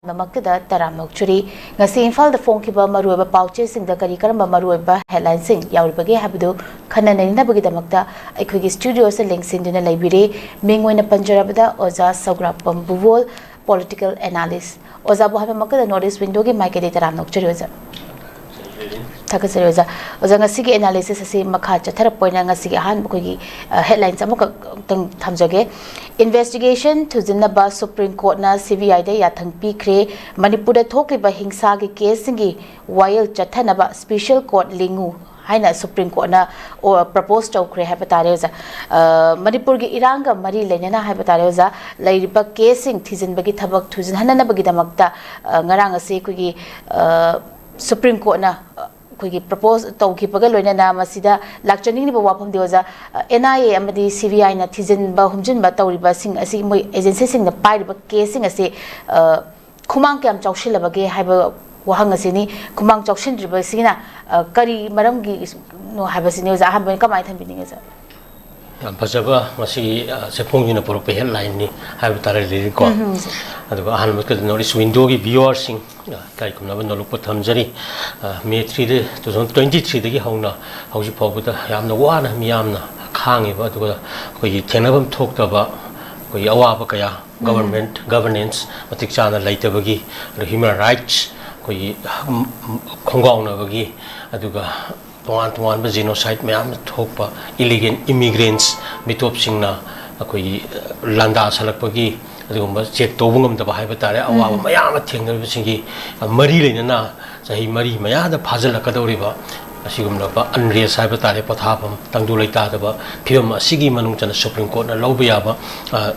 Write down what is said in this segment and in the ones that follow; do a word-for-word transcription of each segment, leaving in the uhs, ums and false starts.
ꯃꯃꯛꯇꯗ ꯇꯔꯥꯝꯅ ꯑꯣꯛꯆꯔꯤ꯫ ꯉꯁꯤ ꯏꯝꯐꯥꯜꯗ ꯐꯣꯡꯈꯤꯕ ꯃꯔꯨꯑꯣꯏꯕ ꯄꯥꯎꯆꯦꯁꯤꯡꯗ ꯀꯔꯤ ꯀꯔꯝꯕ ꯃꯔꯨꯑꯣꯏꯕ headlineꯁꯤꯡ ꯌꯥꯎꯔꯤꯕꯒꯦ ꯍꯥꯏꯕꯗꯨ ꯈꯟꯅ ꯅꯩꯅꯅꯕꯒꯤꯗꯃꯛꯇ ꯑꯩꯈꯣꯏꯒꯤ studioꯁꯤꯗ ꯂꯦꯡꯁꯤꯟꯗꯨꯅ ꯂꯩꯕꯤꯔꯤ꯫ ꯃꯤꯡ ꯑꯣꯏꯅ ꯄꯟꯖꯔꯕꯗ ꯑꯣꯖꯥ ꯁꯧꯒ꯭ꯔꯥꯛꯄꯝ ꯕꯨꯋꯣꯜ, political analyst꯫ ꯑꯣꯖꯥꯕꯨ ꯍꯥꯏꯕꯃꯛꯇꯗ North East Windowꯒꯤ ꯃꯥꯏꯀꯩꯗꯒꯤ ꯇꯔꯥꯝꯅ ꯑꯣꯛꯆꯔꯤ ꯑꯣꯖꯥ꯫ ꯊꯥꯒꯠꯆꯔꯤ ꯑꯣꯖꯥ꯫ ꯑꯣꯖꯥ, ꯉꯁꯤꯒꯤ analysis ꯑꯁꯤ ꯃꯈꯥ ꯆꯠꯊꯔꯛꯄ ꯑꯣꯏꯅ ꯉꯁꯤꯒꯤ ꯑꯍꯥꯟꯕ ꯑꯩꯈꯣꯏꯒꯤ, ꯑ, headlines ꯑꯃꯈꯛꯇꯪ ꯊꯝꯖꯒꯦ꯫ Investigation ꯊꯨꯖꯤꯟꯅꯕ Supreme Courtꯅ CBIꯗ ꯌꯥꯊꯪ ꯄꯤꯈ꯭ꯔꯦ꯫ ꯃꯅꯤꯄꯨꯔꯗ ꯊꯣꯛꯂꯤꯕ ꯍꯤꯡꯁꯥꯒꯤ caseꯁꯤꯡꯒꯤ ꯋꯥꯌꯦꯜ ꯆꯠꯊꯅꯕ special court ꯂꯤꯡꯉꯨ ꯍꯥꯏꯅ Supreme Courtꯅ, ꯑꯣ, propose ꯇꯧꯈ꯭ꯔꯦ ꯍꯥꯏꯕ ꯇꯥꯔꯦ ꯑꯣꯖꯥ꯫ ꯑ, ꯃꯅꯤꯄꯨꯔꯒꯤ ꯏꯔꯥꯡꯒ ꯃꯔꯤ ꯂꯩꯅꯅ ꯍꯥꯏꯕ ꯇꯥꯔꯦ ꯑꯣꯖꯥ, ꯂꯩꯔꯤꯕ caseꯁꯤꯡ ꯊꯤꯖꯤꯟꯕꯒꯤ ꯊꯕꯛ ꯊꯨꯖꯤꯟꯍꯟꯅꯅꯕꯒꯤꯗꯃꯛꯇ, ꯑ, ꯉꯔꯥꯡ ꯑꯁꯤ ꯑꯩꯈꯣꯏꯒꯤ, ꯑ, Supreme Courtꯅ, ꯑ, ꯑꯩꯈꯣꯏꯒꯤ propose ꯇꯧꯈꯤꯕꯒ ꯂꯣꯏꯅꯅ ꯃꯁꯤꯗ ꯂꯥꯛꯆꯅꯤꯡꯂꯤꯕ ꯋꯥꯐꯝꯗꯤ ꯑꯣꯖꯥ, ꯑ, NIA ꯑꯃꯗꯤ CBIꯅ ꯊꯤꯖꯤꯟꯕ ꯍꯨꯝꯖꯤꯟꯕ ꯇꯧꯔꯤꯕꯁꯤꯡ ꯑꯁꯤ, ꯃꯣꯏ agencyꯁꯤꯡꯅ ꯄꯥꯏꯔꯤꯕ caseꯁꯤꯡ ꯑꯁꯤ, ꯑ, ꯈꯨꯃꯥꯡ ꯀꯌꯥꯝ ꯆꯥꯎꯁꯤꯜꯂꯕꯒꯦ ꯍꯥꯏꯕ ꯋꯥꯍꯪ ꯑꯁꯤꯅꯤ꯫ ꯈꯨꯃꯥꯡ ꯆꯥꯎꯁꯤꯟꯗ꯭ꯔꯤꯕꯁꯤꯅ, ꯑ, ꯀꯔꯤ ꯃꯔꯝꯒꯤꯅꯣ ꯍꯥꯏꯕꯁꯤꯅꯤ ꯑꯣꯖꯥ꯫ ꯑꯍꯥꯟꯕ ꯑꯣꯏꯅ ꯀꯃꯥꯏꯅ ꯊꯝꯕꯤꯅꯤꯡꯉꯤ ꯑꯣꯖꯥ? ꯌꯥꯝ ꯐꯖꯕ ꯉꯁꯤꯒꯤ, ꯑ, ꯆꯦꯐꯣꯡꯁꯤꯅ ꯄꯨꯔꯛꯄ headlineꯅꯤ ꯍꯥꯏꯕ ꯇꯥꯔꯦ, ꯂꯤꯔꯤꯛꯀꯣ꯫ ꯎꯝ, ꯎꯝ, ꯁꯥꯔ꯫ ꯑꯗꯨꯒ ꯑꯍꯥꯟꯕꯗ North East Windowꯒꯤ viewerꯁꯤꯡ, ꯑ, ꯏꯀꯥꯏ ꯈꯨꯝꯅꯕ ꯅꯣꯂꯨꯛꯄ ꯊꯝꯖꯔꯤ꯫ ꯑ, May threeꯗ, two thousand twenty threeꯗꯒꯤ ꯍꯧꯅ ꯍꯧꯖꯤꯛ ꯐꯥꯎꯕꯗ ꯌꯥꯝꯅ ꯋꯥꯅ ꯃꯤꯌꯥꯝꯅ ꯈꯥꯡꯉꯤꯕ, ꯑꯗꯨꯒ ꯑꯩꯈꯣꯏꯒꯤ ꯊꯦꯡꯅꯐꯝ ꯊꯣꯛꯇꯕ ꯑꯩꯈꯣꯏꯒꯤ ꯑꯋꯥꯕ ꯀꯌꯥ, ꯎꯝ꯫ Government governance ꯃꯇꯤꯛ ꯆꯥꯅ ꯂꯩꯇꯕꯒꯤ, ꯑꯗꯨꯒ human rights ꯑꯩꯈꯣꯏꯒꯤ, ꯎꯝ, ꯎꯝ, ꯈꯣꯡꯒꯥꯎꯅꯕꯒꯤ, ꯑꯗꯨꯒ ꯇꯣꯉꯥꯟ ꯇꯣꯉꯥꯟꯕ genocide ꯃꯌꯥꯝ ꯑꯃ ꯊꯣꯛꯄ, illegal immigrants, ꯃꯤꯇꯣꯞꯁꯤꯡꯅ ꯑꯩꯈꯣꯏꯒꯤ, ꯑ, ꯂꯥꯟꯗꯥꯁꯜꯂꯛꯄꯒꯤ ꯑꯗꯨꯒꯨꯝꯕ check ꯇꯧꯕ ꯉꯝꯗꯕ ꯍꯥꯏꯕ ꯇꯥꯔꯦ, ꯑꯋꯥꯕ ꯎꯝ꯫ ꯃꯌꯥꯝ ꯑꯃ ꯊꯦꯡꯅꯔꯤꯕꯁꯤꯡꯒꯤ, ꯑ, ꯃꯔꯤ ꯂꯩꯅꯅ ꯆꯍꯤ ꯃꯔꯤ ꯃꯌꯥꯗ ꯐꯥꯖꯤꯜꯂꯛꯀꯗꯧꯔꯤꯕ ꯑꯁꯤꯒꯨꯝꯂꯕ unrest ꯍꯥꯏꯕ ꯇꯥꯔꯦ, ꯄꯣꯊꯥꯐꯝ ꯇꯪꯗꯨ ꯂꯩꯇꯥꯗꯕ ꯐꯤꯕꯝ ꯑꯁꯤꯒꯤ ꯃꯅꯨꯡ ꯆꯟꯅ Supreme Courtꯅ ꯂꯧꯕ ꯌꯥꯕ, ꯑ,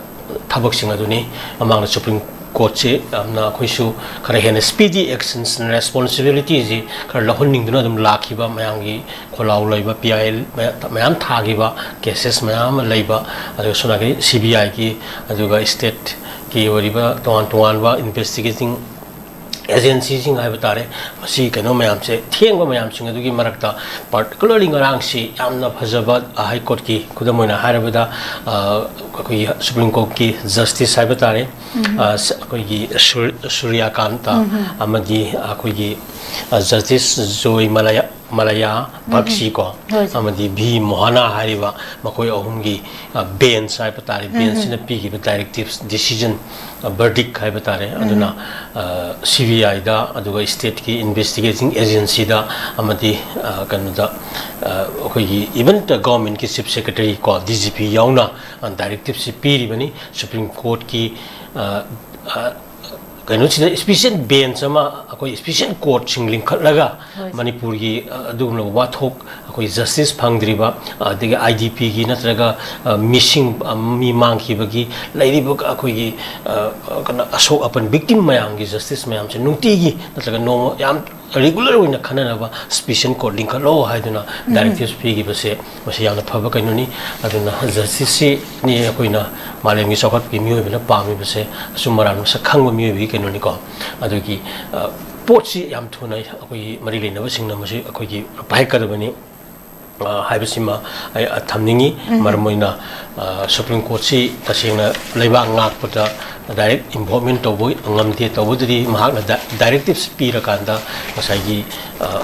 ꯊꯕꯛꯁꯤꯡ ꯑꯗꯨꯅꯤ꯫ ꯃꯃꯥꯡꯗ Supreme Courtꯁꯦ ꯌꯥꯝꯅ ꯑꯩꯈꯣꯏꯁꯨ ꯈꯔ ꯍꯦꯟꯅ speedy actions responsibilityꯁꯤ ꯈꯔ ꯂꯧꯍꯟꯅꯤꯡꯗꯨꯅ ꯑꯗꯨꯝ ꯂꯥꯛꯈꯤꯕ, ꯃꯌꯥꯝꯒꯤ ꯈꯣꯜꯂꯥꯎ ꯂꯩꯕ, PIL ꯃꯌꯥ-, ꯃꯌꯥꯝ ꯊꯥꯈꯤꯕ, cases ꯃꯌꯥꯝ ꯑꯃ ꯂꯩꯕ, ꯑꯗꯨꯒ ꯁꯣꯝ ꯅꯥꯀꯟꯒꯤ CBIꯒꯤ, ꯑꯗꯨꯒ stateꯀꯤ ꯑꯣꯏꯔꯤꯕ ꯇꯣꯉꯥꯟ ꯇꯣꯉꯥꯟꯕ investigating ꯑꯦꯖꯦꯟꯁꯤꯁꯤꯡ ꯍꯥꯏꯕ ꯇꯥꯔꯦ, ꯃꯁꯤ ꯀꯩꯅꯣ ꯃꯌꯥꯝꯁꯦ, ꯊꯦꯡꯕ ꯃꯌꯥꯝꯁꯤꯡ ꯑꯗꯨꯒꯤ ꯃꯔꯛꯇ particularly ꯉꯔꯥꯡꯁꯤ ꯌꯥꯝꯅ ꯐꯖꯕ, ꯑ, ꯍꯥꯏ ꯀꯣꯔꯠꯀꯤ ꯈꯨꯗꯝ ꯑꯣꯏꯅ ꯍꯥꯏꯔꯕꯗ, ꯑ, ꯑꯩꯈꯣꯏꯒꯤ ꯁꯨꯄ꯭ꯔꯤꯝ ꯀꯣꯔꯠꯀꯤ ꯖꯁꯇꯤꯁ ꯍꯥꯏꯕ ꯇꯥꯔꯦ, ꯑ, ꯁ-, ꯑꯩꯈꯣꯏꯒꯤ ꯁꯨꯔ-, ꯁꯨꯔ꯭ꯌꯥꯀꯥꯟꯇ ꯑꯃꯗꯤ ꯑꯩꯈꯣꯏꯒꯤ, ꯑ, ꯖꯁꯇꯤꯁ ꯖꯣꯏ ꯃꯂꯌꯥ, ꯃꯂꯌꯥ ꯕꯛꯁꯤ ꯀꯣ, ꯍꯣꯏ, ꯁꯥꯔ꯫ ꯑꯃꯗꯤ ꯚꯤ ꯃꯣꯍꯅꯥ ꯍꯥꯏꯔꯤꯕ ꯃꯈꯣꯏ ꯑꯍꯨꯝꯒꯤ, ꯑ, ꯕꯦꯟꯁ ꯍꯥꯏꯕ ꯇꯥꯔꯦ, ꯕꯦꯟꯁꯁꯤꯅ ꯄꯤꯈꯤꯕ ꯗꯥꯏꯔꯦꯛꯇꯤꯞꯁ, ꯗꯤꯁꯤꯖꯟ, ꯑ, ꯕꯔꯗꯤꯛ ꯍꯥꯏꯕ ꯇꯥꯔꯦ꯫ ꯑꯗꯨꯅ, ꯑ, ꯁꯤ ꯕꯤ ꯑꯥꯏꯗ, ꯑꯗꯨꯒ ꯁ꯭ꯇꯦꯠꯀꯤ ꯏꯟꯚꯦꯁꯇꯤꯒꯦꯇꯤꯡ ꯑꯦꯖꯦꯟꯁꯤꯗ, ꯑꯃꯗꯤ, ꯑ, ꯀꯩꯅꯣꯗ, ꯑ, ꯑꯩꯈꯣꯏꯒꯤ even the ꯒꯣꯔꯃꯦꯟꯠꯀꯤ ꯆꯤꯐ ꯁꯦꯀ꯭ꯔꯦꯇꯔꯤ ꯀꯣ, ꯗꯤ ꯖꯤ ꯄꯤ ꯌꯥꯎꯅ, ꯑ, ꯗꯥꯏꯔꯦꯛꯇꯤꯞꯁꯤ ꯄꯤꯔꯤꯕꯅꯤ꯫ ꯁꯨꯄ꯭ꯔꯤꯝ ꯀꯣꯔꯠꯀꯤ, ꯑ, ꯑ, ꯀꯩꯅꯣꯁꯤꯗ ꯏꯁꯄꯤꯁꯦꯜ ꯕꯦꯟꯁ ꯑꯃ, ꯑꯩꯈꯣꯏ ꯏꯁꯄꯤꯁꯦꯜ ꯀꯣꯔꯠꯁꯤꯡ ꯂꯤꯡꯈꯠꯂꯒ ꯍꯣꯏ, ꯁꯥꯔ꯫ ꯃꯅꯤꯄꯨꯔꯒꯤ, ꯑ, ꯑꯗꯨꯒꯨꯝꯂꯕ ꯋꯥꯊꯣꯛ, ꯑꯩꯈꯣꯏ ꯖꯁꯇꯤꯁ ꯐꯪꯗ꯭ꯔꯤꯕ, ꯑꯗꯒꯤ ꯑꯥꯏ ꯗꯤ ꯄꯤꯒꯤ ꯅꯠꯇ꯭ꯔꯒ, ꯑ, ꯃꯤꯁꯤꯡ, ꯑ, ꯃꯤ ꯃꯥꯡꯈꯤꯕꯒꯤ ꯂꯩꯔꯤꯕ ꯑꯩꯈꯣꯏꯒꯤ, ꯑ, ꯀꯩꯅꯣ, ꯑꯁꯣꯛ ꯑꯄꯟ ꯚꯤꯛꯇꯤꯝ ꯃꯌꯥꯝꯒꯤ ꯖꯁꯇꯤꯁ ꯃꯌꯥꯝꯁꯦ ꯅꯨꯡꯇꯤꯒꯤ ꯅꯠꯇ꯭ꯔꯒ ꯅꯣꯡꯃ ꯌꯥꯝ ꯔꯤꯒꯨꯂꯔ ꯑꯣꯏꯅ ꯈꯟꯅꯅꯕ ꯏꯁꯄꯤꯁꯦꯜ ꯀꯣꯔꯠ ꯂꯤꯡꯈꯠꯂꯣ ꯍꯥꯏꯗꯨꯅ ꯗꯥꯏꯔꯦꯛꯇꯤꯞꯁ ꯄꯤꯈꯤꯕꯁꯦ ꯃꯁꯤ ꯌꯥꯝꯅ ꯐꯕ ꯀꯩꯅꯣꯅꯤ꯫ ꯑꯗꯨꯅ ꯖꯁꯇꯤꯁꯁꯤꯅꯤ ꯑꯩꯈꯣꯏꯅ ꯃꯥꯂꯦꯝꯒꯤ ꯆꯥꯎꯈꯠꯄꯒꯤ ꯃꯤꯑꯣꯏꯕꯅ ꯄꯥꯝꯃꯤꯕꯁꯦ, ꯑꯆꯨꯝ ꯑꯔꯥꯟ ꯃꯁꯛ ꯈꯪꯕ ꯃꯤꯑꯣꯏꯕꯒꯤ ꯀꯩꯅꯣꯅꯤꯀꯣ꯫ ꯑꯗꯨꯒꯤ, ꯑ, ꯄꯣꯠꯁꯤ ꯌꯥꯝ ꯊꯨꯅ ꯑꯩꯈꯣꯏꯒꯤ ꯃꯔꯤ ꯂꯩꯅꯕꯁꯤꯡꯅ ꯃꯁꯤ ꯑꯩꯈꯣꯏꯒꯤ ꯄꯥꯏꯈꯠꯀꯗꯕꯅꯤ, ꯑ, ꯍꯥꯏꯕꯁꯤꯃ ꯑꯩ, ꯑ, ꯊꯝꯅꯤꯡꯉꯤ꯫ ꯃꯔꯝ ꯑꯣꯏꯅ, ꯑ, ꯁꯨꯄ꯭ꯔꯤꯝ ꯀꯣꯔꯠꯁꯤ ꯇꯁꯦꯡꯅ ꯂꯩꯕꯥꯛ ꯉꯥꯛꯄꯗ ꯗꯥꯏꯔꯦꯛ ꯏꯟꯚꯣꯜꯞꯃꯦꯟ ꯇꯧꯕ ꯉꯝꯗꯦ꯫ ꯇꯧꯕꯗꯗꯤ ꯃꯍꯥꯛꯅ ꯗꯥ-, ꯗꯥꯏꯔꯦꯛꯇꯤꯞꯁ ꯄꯤꯔꯀꯥꯟꯗ ꯉꯁꯥꯏꯒꯤ, ꯑ,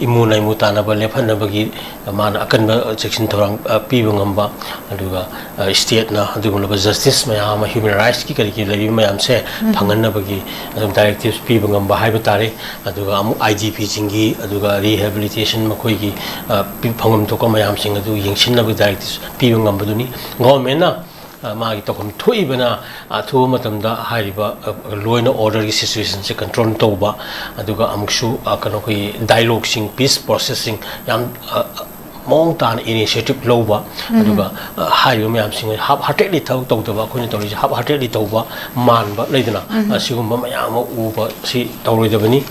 ꯏꯃꯨ ꯅꯥꯏꯃꯨ ꯇꯥꯟꯅꯕ ꯂꯦꯞꯍꯟꯅꯕꯒꯤ ꯃꯥꯅ ꯑꯀꯟꯕ ꯆꯦꯛꯁꯤꯟ ꯊꯧꯔꯥꯡ, ꯑ, ꯄꯤꯕ ꯉꯝꯕ, ꯑꯗꯨꯒ, ꯑ, ꯁ꯭ꯇꯦꯠꯅ ꯑꯗꯨꯒꯨꯝꯂꯕ ꯖꯁꯇꯤꯁ ꯃꯌꯥꯝ ꯑꯃ, ꯍ꯭ꯌꯨꯃꯦꯟ ꯔꯥꯏꯠꯁꯀꯤ ꯀꯔꯤꯒꯤ ꯂꯩꯔꯤꯕ ꯃꯌꯥꯝꯁꯦ ꯐꯪꯍꯟꯅꯕꯒꯤ ꯑꯗꯨꯝ ꯗꯥꯏꯔꯦꯛꯇꯤꯞꯁ ꯄꯤꯕ ꯉꯝꯕ ꯍꯥꯏꯕ ꯇꯥꯔꯦ꯫ ꯑꯗꯨꯒ ꯑꯃꯨꯛ ꯑꯥꯏ ꯗꯤ ꯄꯤꯁꯤꯡꯒꯤ, ꯑꯗꯨꯒ ꯔꯤꯍꯦꯕꯤꯂꯤꯇꯦꯁꯟ ꯃꯈꯣꯏꯒꯤ, ꯑ, ꯄꯤ-, ꯐꯪꯐꯝ ꯊꯣꯛꯄ ꯃꯌꯥꯝꯁꯤꯡ ꯑꯗꯨ ꯌꯦꯡꯁꯤꯟꯅꯕꯒꯤ ꯗꯥꯏꯔꯦꯛꯇꯤꯞꯁ ꯄꯤꯕ ꯉꯝꯕꯗꯨꯅꯤ꯫ ꯒꯣꯚꯔꯟꯃꯦꯟꯠꯅ, ꯑ, ꯃꯥꯒꯤ ꯇꯧꯐꯝ ꯊꯣꯛꯏꯕꯅ ꯑꯊꯨꯕ ꯃꯇꯝꯗ ꯍꯥꯏꯔꯤꯕ, ꯑ, ꯂꯣ ꯑꯦꯟ ꯑꯣꯔꯗꯔꯒꯤ ꯁꯤꯆꯨꯋꯦꯁꯟꯁꯦ ꯀꯟꯇ꯭ꯔꯣꯜ ꯇꯧꯕ, ꯑꯗꯨꯒ ꯑꯃꯨꯛꯁꯨ, ꯑ, ꯀꯩꯅꯣ, ꯑꯩꯈꯣꯏꯒꯤ ꯗꯥꯏꯂꯣꯒꯁꯤꯡ, ꯄꯤꯁ ꯄ꯭ꯔꯣꯁꯦꯁꯁꯤꯡ ꯌꯥꯝ, ꯑ, ꯑ, ꯃꯑꯣꯡ ꯇꯥꯅ ꯏꯅꯤꯁꯤꯌꯦꯇꯤꯞ ꯂꯧꯕ, ꯑꯗꯨꯒ, ꯑ, ꯍꯥꯏꯔꯤꯕ ꯃꯌꯥꯝꯁꯤꯡ ꯍꯥꯞ ꯍꯥꯔꯇꯦꯗꯂꯤ ꯊꯕꯛ ꯇꯧꯗꯕ, ꯑꯩꯈꯣꯏꯅ ꯇꯧꯔꯤꯁꯦ ꯍꯥꯞ ꯍꯥꯔꯇꯦꯗꯂꯤ ꯇꯧꯕ ꯃꯥꯟꯕ ꯂꯩꯗꯅ, ꯑ, ꯁꯤꯒꯨꯝꯕ ꯃꯌꯥꯝ ꯑꯃ ꯎꯕ ꯁꯤ ꯇꯧꯔꯣꯏꯗꯕꯅꯤ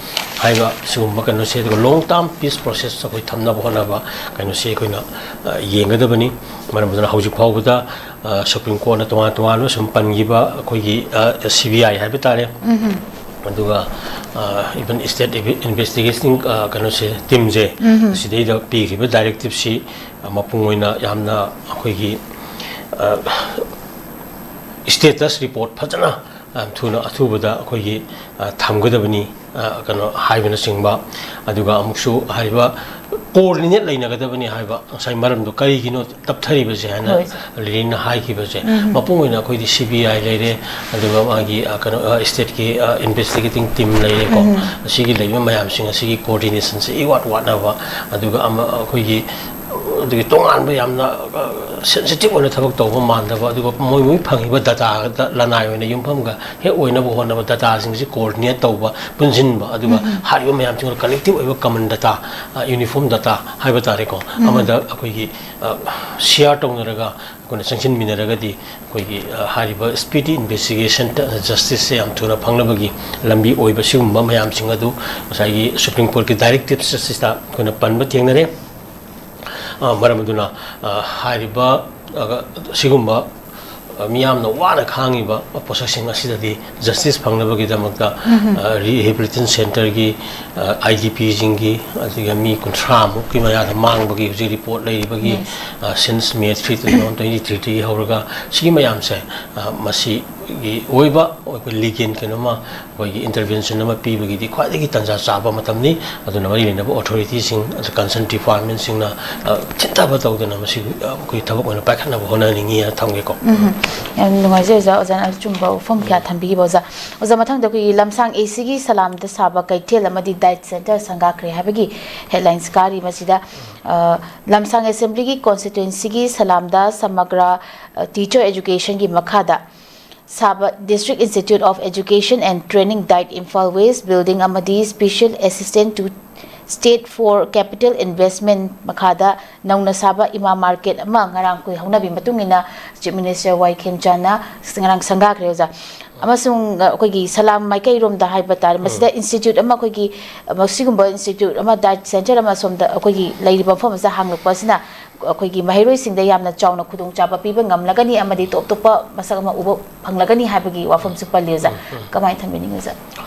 ꯍꯥꯏꯕ ꯁꯤꯒꯨꯝꯕ ꯀꯩꯅꯣꯁꯦ꯫ ꯑꯗꯨꯒ ꯂꯣꯡ ꯇꯥꯔꯝ ꯄꯤꯁ ꯄ꯭ꯔꯣꯁꯦꯁ ꯑꯩꯈꯣꯏ ꯊꯝꯅꯕ ꯍꯣꯠꯅꯕ ꯀꯩꯅꯣꯁꯤ ꯑꯩꯈꯣꯏꯅ, ꯑ, ꯌꯦꯡꯒꯗꯕꯅꯤ꯫ ꯃꯔꯝ ꯑꯗꯨꯅ ꯍꯧꯖꯤꯛ ꯐꯥꯎꯕꯗ, ꯑ, ꯁꯨꯄ꯭ꯔꯤꯝ ꯀꯣꯔꯠꯅ ꯇꯣꯉꯥꯟ ꯇꯣꯉꯥꯟꯕ ꯁꯨꯝ ꯄꯟꯈꯤꯕ ꯑꯩꯈꯣꯏꯒꯤ, ꯑ, ꯁꯤ ꯕꯤ ꯑꯥꯏ ꯍꯥꯏꯕ ꯇꯥꯔꯦ, ꯑꯗꯨꯒ ꯏꯚꯟ ꯁ꯭ꯇꯦꯠ ꯏꯟꯚꯦꯁꯇꯤꯒꯦꯁꯟ ꯀꯩꯅꯣꯁꯦ, ꯇꯤꯝꯁꯦ, ꯁꯤꯗꯩꯗ ꯄꯤꯈꯤꯕ ꯗꯥꯏꯔꯦꯛꯇꯤꯞꯁꯤ ꯃꯄꯨꯡ ꯑꯣꯏꯅ ꯌꯥꯝꯅ ꯑꯩꯈꯣꯏꯒꯤ ꯁ꯭ꯇꯦꯇꯁ ꯔꯤꯄꯣꯔꯠ ꯐꯖꯅ ꯌꯥꯝ ꯊꯨꯅ, ꯑꯊꯨꯕꯗ ꯑꯩꯈꯣꯏꯒꯤ ꯊꯝꯒꯗꯕꯅꯤ, ꯀꯩꯅꯣ ꯍꯥꯏꯕꯅꯆꯤꯡꯕ꯫ ꯑꯗꯨꯒ ꯑꯃꯨꯛꯁꯨ ꯍꯥꯏꯔꯤꯕ ꯀꯣꯑꯣꯔꯗꯤꯅꯦꯠ ꯂꯩꯅꯒꯗꯕꯅꯤ ꯍꯥꯏꯕ ꯉꯁꯥꯏ ꯃꯔꯝꯗꯣ ꯀꯔꯤꯒꯤꯅꯣ ꯇꯞꯊꯔꯤꯕꯁꯦ ꯍꯥꯏꯅ ꯍꯣꯏ꯫ ꯂꯤꯂꯤꯅ ꯍꯥꯏꯈꯤꯕꯁꯦ, ꯎꯝ꯫ ꯃꯄꯨꯡ ꯑꯣꯏꯅ ꯑꯩꯈꯣꯏꯗꯤ ꯁꯤ ꯕꯤ ꯑꯥꯏ ꯂꯩꯔꯦ, ꯑꯗꯨꯒ ꯃꯥꯒꯤ, ꯑ, ꯀꯩꯅꯣ, ꯑ, ꯁ꯭ꯇꯦꯠꯀꯤ, ꯑ, ꯏꯟꯚꯦꯁꯇꯤꯒꯦꯇꯤꯡ ꯇꯤꯝ ꯂꯩꯔꯦꯀꯣ꯫ ꯎꯝ꯫ ꯑꯁꯤꯒꯤ ꯂꯩꯔꯤꯕ ꯃꯌꯥꯝꯁꯤꯡ ꯑꯁꯤꯒꯤ ꯀꯣꯑꯣꯔꯗꯤꯅꯦꯁꯟꯁꯦ ꯏꯋꯥꯠ ꯋꯥꯠꯅꯕ, ꯑꯗꯨꯒ ꯑꯃ, ꯑꯩꯈꯣꯏꯒꯤ, ꯑꯗꯨꯒꯤ ꯇꯣꯉꯥꯟꯕ ꯌꯥꯝꯅ, ꯑ, ꯁꯦꯟꯁꯤꯇꯤꯚ ꯑꯣꯏꯅ ꯊꯕꯛ ꯇꯧꯕ ꯃꯥꯟꯗꯕ, ꯑꯗꯨꯒ ꯃꯣꯏ, ꯃꯣꯏ ꯐꯪꯉꯤꯕ ꯗꯇꯥꯗ ꯂꯅꯥꯏ ꯑꯣꯏꯅ ꯌꯨꯝꯐꯝꯒ ꯍꯦꯛ ꯑꯣꯏꯅꯕ ꯍꯣꯠꯅꯕ, ꯗꯇꯥꯁꯤꯡꯁꯤ ꯀꯣꯑꯣꯔꯗꯤꯅꯦꯠ ꯇꯧꯕ, ꯄꯨꯟꯁꯤꯟꯕ, ꯑꯗꯨꯒ ꯎꯝ, ꯎꯝ꯫ ꯍꯥꯏꯔꯤꯕ ꯃꯌꯥꯝꯁꯤꯡꯗꯣ ꯀꯂꯦꯛꯇꯤꯚ ꯑꯣꯏꯕ ꯀꯃꯟ ꯗꯇꯥ, ꯑ, ꯌꯨꯅꯤꯐꯣꯔꯝ ꯗꯇꯥ ꯍꯥꯏꯕ ꯇꯥꯔꯦꯀꯣ, ꯎꯝ꯫ ꯑꯃꯗ ꯑꯩꯈꯣꯏꯒꯤ, ꯑ, ꯁꯤꯌꯥꯔ ꯇꯧꯅꯔꯒ ꯑꯩꯈꯣꯏꯅ ꯆꯪꯁꯤꯟꯃꯤꯟꯅꯔꯒꯗꯤ ꯑꯩꯈꯣꯏꯒꯤ, ꯑ, ꯍꯥꯏꯔꯤꯕ ꯁ꯭ꯄꯤꯗꯤ ꯏꯟꯚꯦꯁꯇꯤꯒꯦꯁꯟ ꯖꯁꯇꯤꯁꯁꯦ ꯌꯥꯝ ꯊꯨꯅ ꯐꯪꯅꯕꯒꯤ ꯂꯝꯕꯤ ꯑꯣꯏꯕ ꯁꯤꯒꯨꯝꯕ ꯃꯌꯥꯝꯁꯤꯡ ꯑꯗꯨ ꯉꯁꯥꯏꯒꯤ ꯁꯨꯄ꯭ꯔꯤꯝ ꯀꯣꯔꯠꯀꯤ ꯗꯥꯏꯔꯦꯛꯇꯤꯞꯁ ꯑꯁꯤꯗ ꯑꯩꯈꯣꯏꯅ ꯄꯟꯕ ꯊꯦꯡꯅꯔꯦ꯫ ꯑ, ꯃꯔꯝ ꯑꯗꯨꯅ, ꯑ, ꯍꯥꯏꯔꯤꯕ, ꯑ, ꯁꯤꯒꯨꯝꯕ, ꯑ, ꯃꯤꯌꯥꯝꯅ ꯋꯥꯅ ꯈꯥꯡꯉꯤꯕ ꯄꯣꯠꯁꯛꯁꯤꯡ ꯑꯁꯤꯗꯗꯤ ꯖꯁꯇꯤꯁ ꯐꯪꯅꯕꯒꯤꯗꯃꯛꯇ, ꯎꯝ꯫ ꯑ, ꯔꯤꯍꯦꯕꯤꯂꯤꯇꯦꯁꯟ ꯁꯦꯟꯇꯔꯒꯤ, ꯑ, ꯑꯥꯏ ꯗꯤ ꯄꯤꯁꯤꯡꯒꯤ, ꯑꯗꯨꯒ ꯃꯤ ꯀꯨꯟꯊ꯭ꯔꯥꯃꯨꯛꯀꯤ ꯃꯌꯥꯗ ꯃꯥꯡꯕꯒꯤ ꯍꯧꯖꯤꯛ ꯔꯤꯄꯣꯔꯠ ꯂꯩꯔꯤꯕꯒꯤ, ꯎꯝ꯫ ꯑ, since May three, two thousand twenty-three ꯗꯒꯤ ꯍꯧꯔꯒ ꯁꯤꯒꯤ ꯃꯌꯥꯝꯁꯦ, ꯑ, ꯃꯁꯤꯒꯤ ꯑꯣꯏꯕ ꯑꯩꯈꯣꯏ ꯂꯤꯒꯦꯜ ꯀꯩꯅꯣꯃ ꯑꯩꯈꯣꯏꯒꯤ ꯏꯟꯇꯔꯚꯦꯟꯁꯟ ꯑꯃ ꯄꯤꯕꯒꯤꯗꯤ ꯈ꯭ꯋꯥꯏꯗꯒꯤ ꯇꯥꯟꯖꯥ ꯆꯥꯕ ꯃꯇꯝꯅꯤ꯫ ꯑꯗꯨꯅ ꯃꯔꯤ ꯂꯩꯅꯕ ꯑꯣꯊꯣꯔꯤꯇꯤꯁꯤꯡ, ꯑꯗꯨ ꯀꯟꯁꯔꯟ ꯗꯤꯄꯥꯔꯠꯃꯦꯟꯁꯤꯡꯅ, ꯑ, ꯊꯤꯟꯊꯕ ꯇꯧꯗꯅ ꯃꯁꯤ, ꯑ, ꯑꯩꯈꯣꯏ ꯊꯕꯛ ꯑꯣꯏꯅ ꯄꯥꯏꯈꯠꯅꯕ ꯍꯣꯠꯅꯅꯤꯡꯉꯤ ꯍꯥꯏꯅ ꯊꯝꯒꯦꯀꯣ꯫ ꯎꯝ, ꯌꯥꯝ ꯅꯨꯡꯉꯥꯏꯖꯩ ꯑꯣꯖꯥ, ꯑꯣꯖꯥꯅ ꯑꯆꯨꯝꯕ ꯋꯥꯐꯝ ꯀꯌꯥ ꯊꯝꯕꯤꯈꯤꯕ ꯑꯣꯖꯥ꯫ ꯑꯣꯖꯥ, ꯃꯊꯪꯗ ꯑꯩꯈꯣꯏꯒꯤ ꯂꯝꯁꯥꯡ ꯑꯦ ꯁꯤꯒꯤ ꯁꯂꯥꯝꯗ ꯁꯥꯕ ꯀꯩꯊꯦꯜ ꯑꯃꯗꯤ ꯗꯥꯏꯠ ꯁꯦꯟꯇꯔ ꯁꯪꯒꯥꯈ꯭ꯔꯦ ꯍꯥꯏꯕꯒꯤ ꯍꯦꯗꯂꯥꯏꯟꯁ ꯀꯥꯔꯤ꯫ ꯃꯁꯤꯗ, ꯑ, ꯂꯝꯁꯥꯡ ꯑꯦꯁꯦꯝꯕ꯭ꯂꯤꯒꯤ ꯀꯣꯟꯁꯇꯤꯇ꯭ꯋꯦꯟꯁꯤꯒꯤ ꯁꯂꯥꯝꯗ ꯁꯃꯒ꯭ꯔꯥ, ꯑ, ꯇꯤꯆꯔ ꯑꯦꯖꯨꯀꯦꯁꯟꯒꯤ ꯃꯈꯥꯗ ꯁꯥꯕ District Institute of Education and Training, Dight, Imphal West building ꯑꯃꯗꯤ Special Assistant to State for Capital Investment ꯃꯈꯥꯗ ꯅꯧꯅ ꯁꯥꯕ ꯏꯃꯥ ꯃꯥꯔꯀꯦꯠ ꯑꯃ ꯉꯔꯥꯡ ꯑꯩꯈꯣꯏ ꯍꯧꯅꯕꯤ ꯃꯇꯨꯡ ꯏꯟꯅ Chief Minister ꯋꯥꯏ ꯈꯦꯝꯆꯥꯟꯅ ꯉꯔꯥꯡ ꯁꯪꯒꯥꯈ꯭ꯔꯦ ꯑꯣꯖꯥ꯫ ꯑꯃꯁꯨꯡ, ꯑ, ꯑꯩꯈꯣꯏꯒꯤ ꯁꯂꯥꯝ ꯃꯥꯏꯀꯩꯔꯣꯝꯗ ꯍꯥꯏꯕ ꯇꯥꯔꯦ, ꯃꯁꯤꯗ ꯎꯝ꯫ Institute ꯑꯃ ꯑꯩꯈꯣꯏꯒꯤ, ꯑ, ꯃꯁꯤꯒꯨꯝꯕ institute ꯑꯃ, ꯗꯥꯏꯠ ꯁꯦꯟꯇꯔ ꯑꯃ ꯁꯣꯝꯗ ꯑꯩꯈꯣꯏꯒꯤ ꯂꯩꯔꯤꯕ ꯃꯐꯝ ꯑꯁꯤꯗ ꯍꯥꯡꯂꯛꯄ ꯑꯁꯤꯅ ꯑꯩꯈꯣꯏꯒꯤ ꯃꯍꯩꯔꯣꯏꯁꯤꯡꯗ ꯌꯥꯝꯅ ꯆꯥꯎꯅ ꯈꯨꯗꯣꯡꯆꯥꯕ ꯄꯤꯕ ꯉꯝꯂꯒꯅꯤ ꯑꯃꯗꯤ ꯇꯣꯞ ꯇꯣꯞꯄ ꯃꯁꯛ ꯑꯃ ꯎꯕ ꯐꯪꯂꯒꯅꯤ ꯍꯥꯏꯕꯒꯤ ꯋꯥꯐꯝꯁꯨ ꯄꯜꯂꯤ ꯑꯣꯖꯥ꯫ ꯎꯝ, ꯎꯝ꯫ ꯀꯃꯥꯏꯅ ꯊꯝꯕꯤꯅꯤꯡꯉꯤ ꯑꯣꯖꯥ?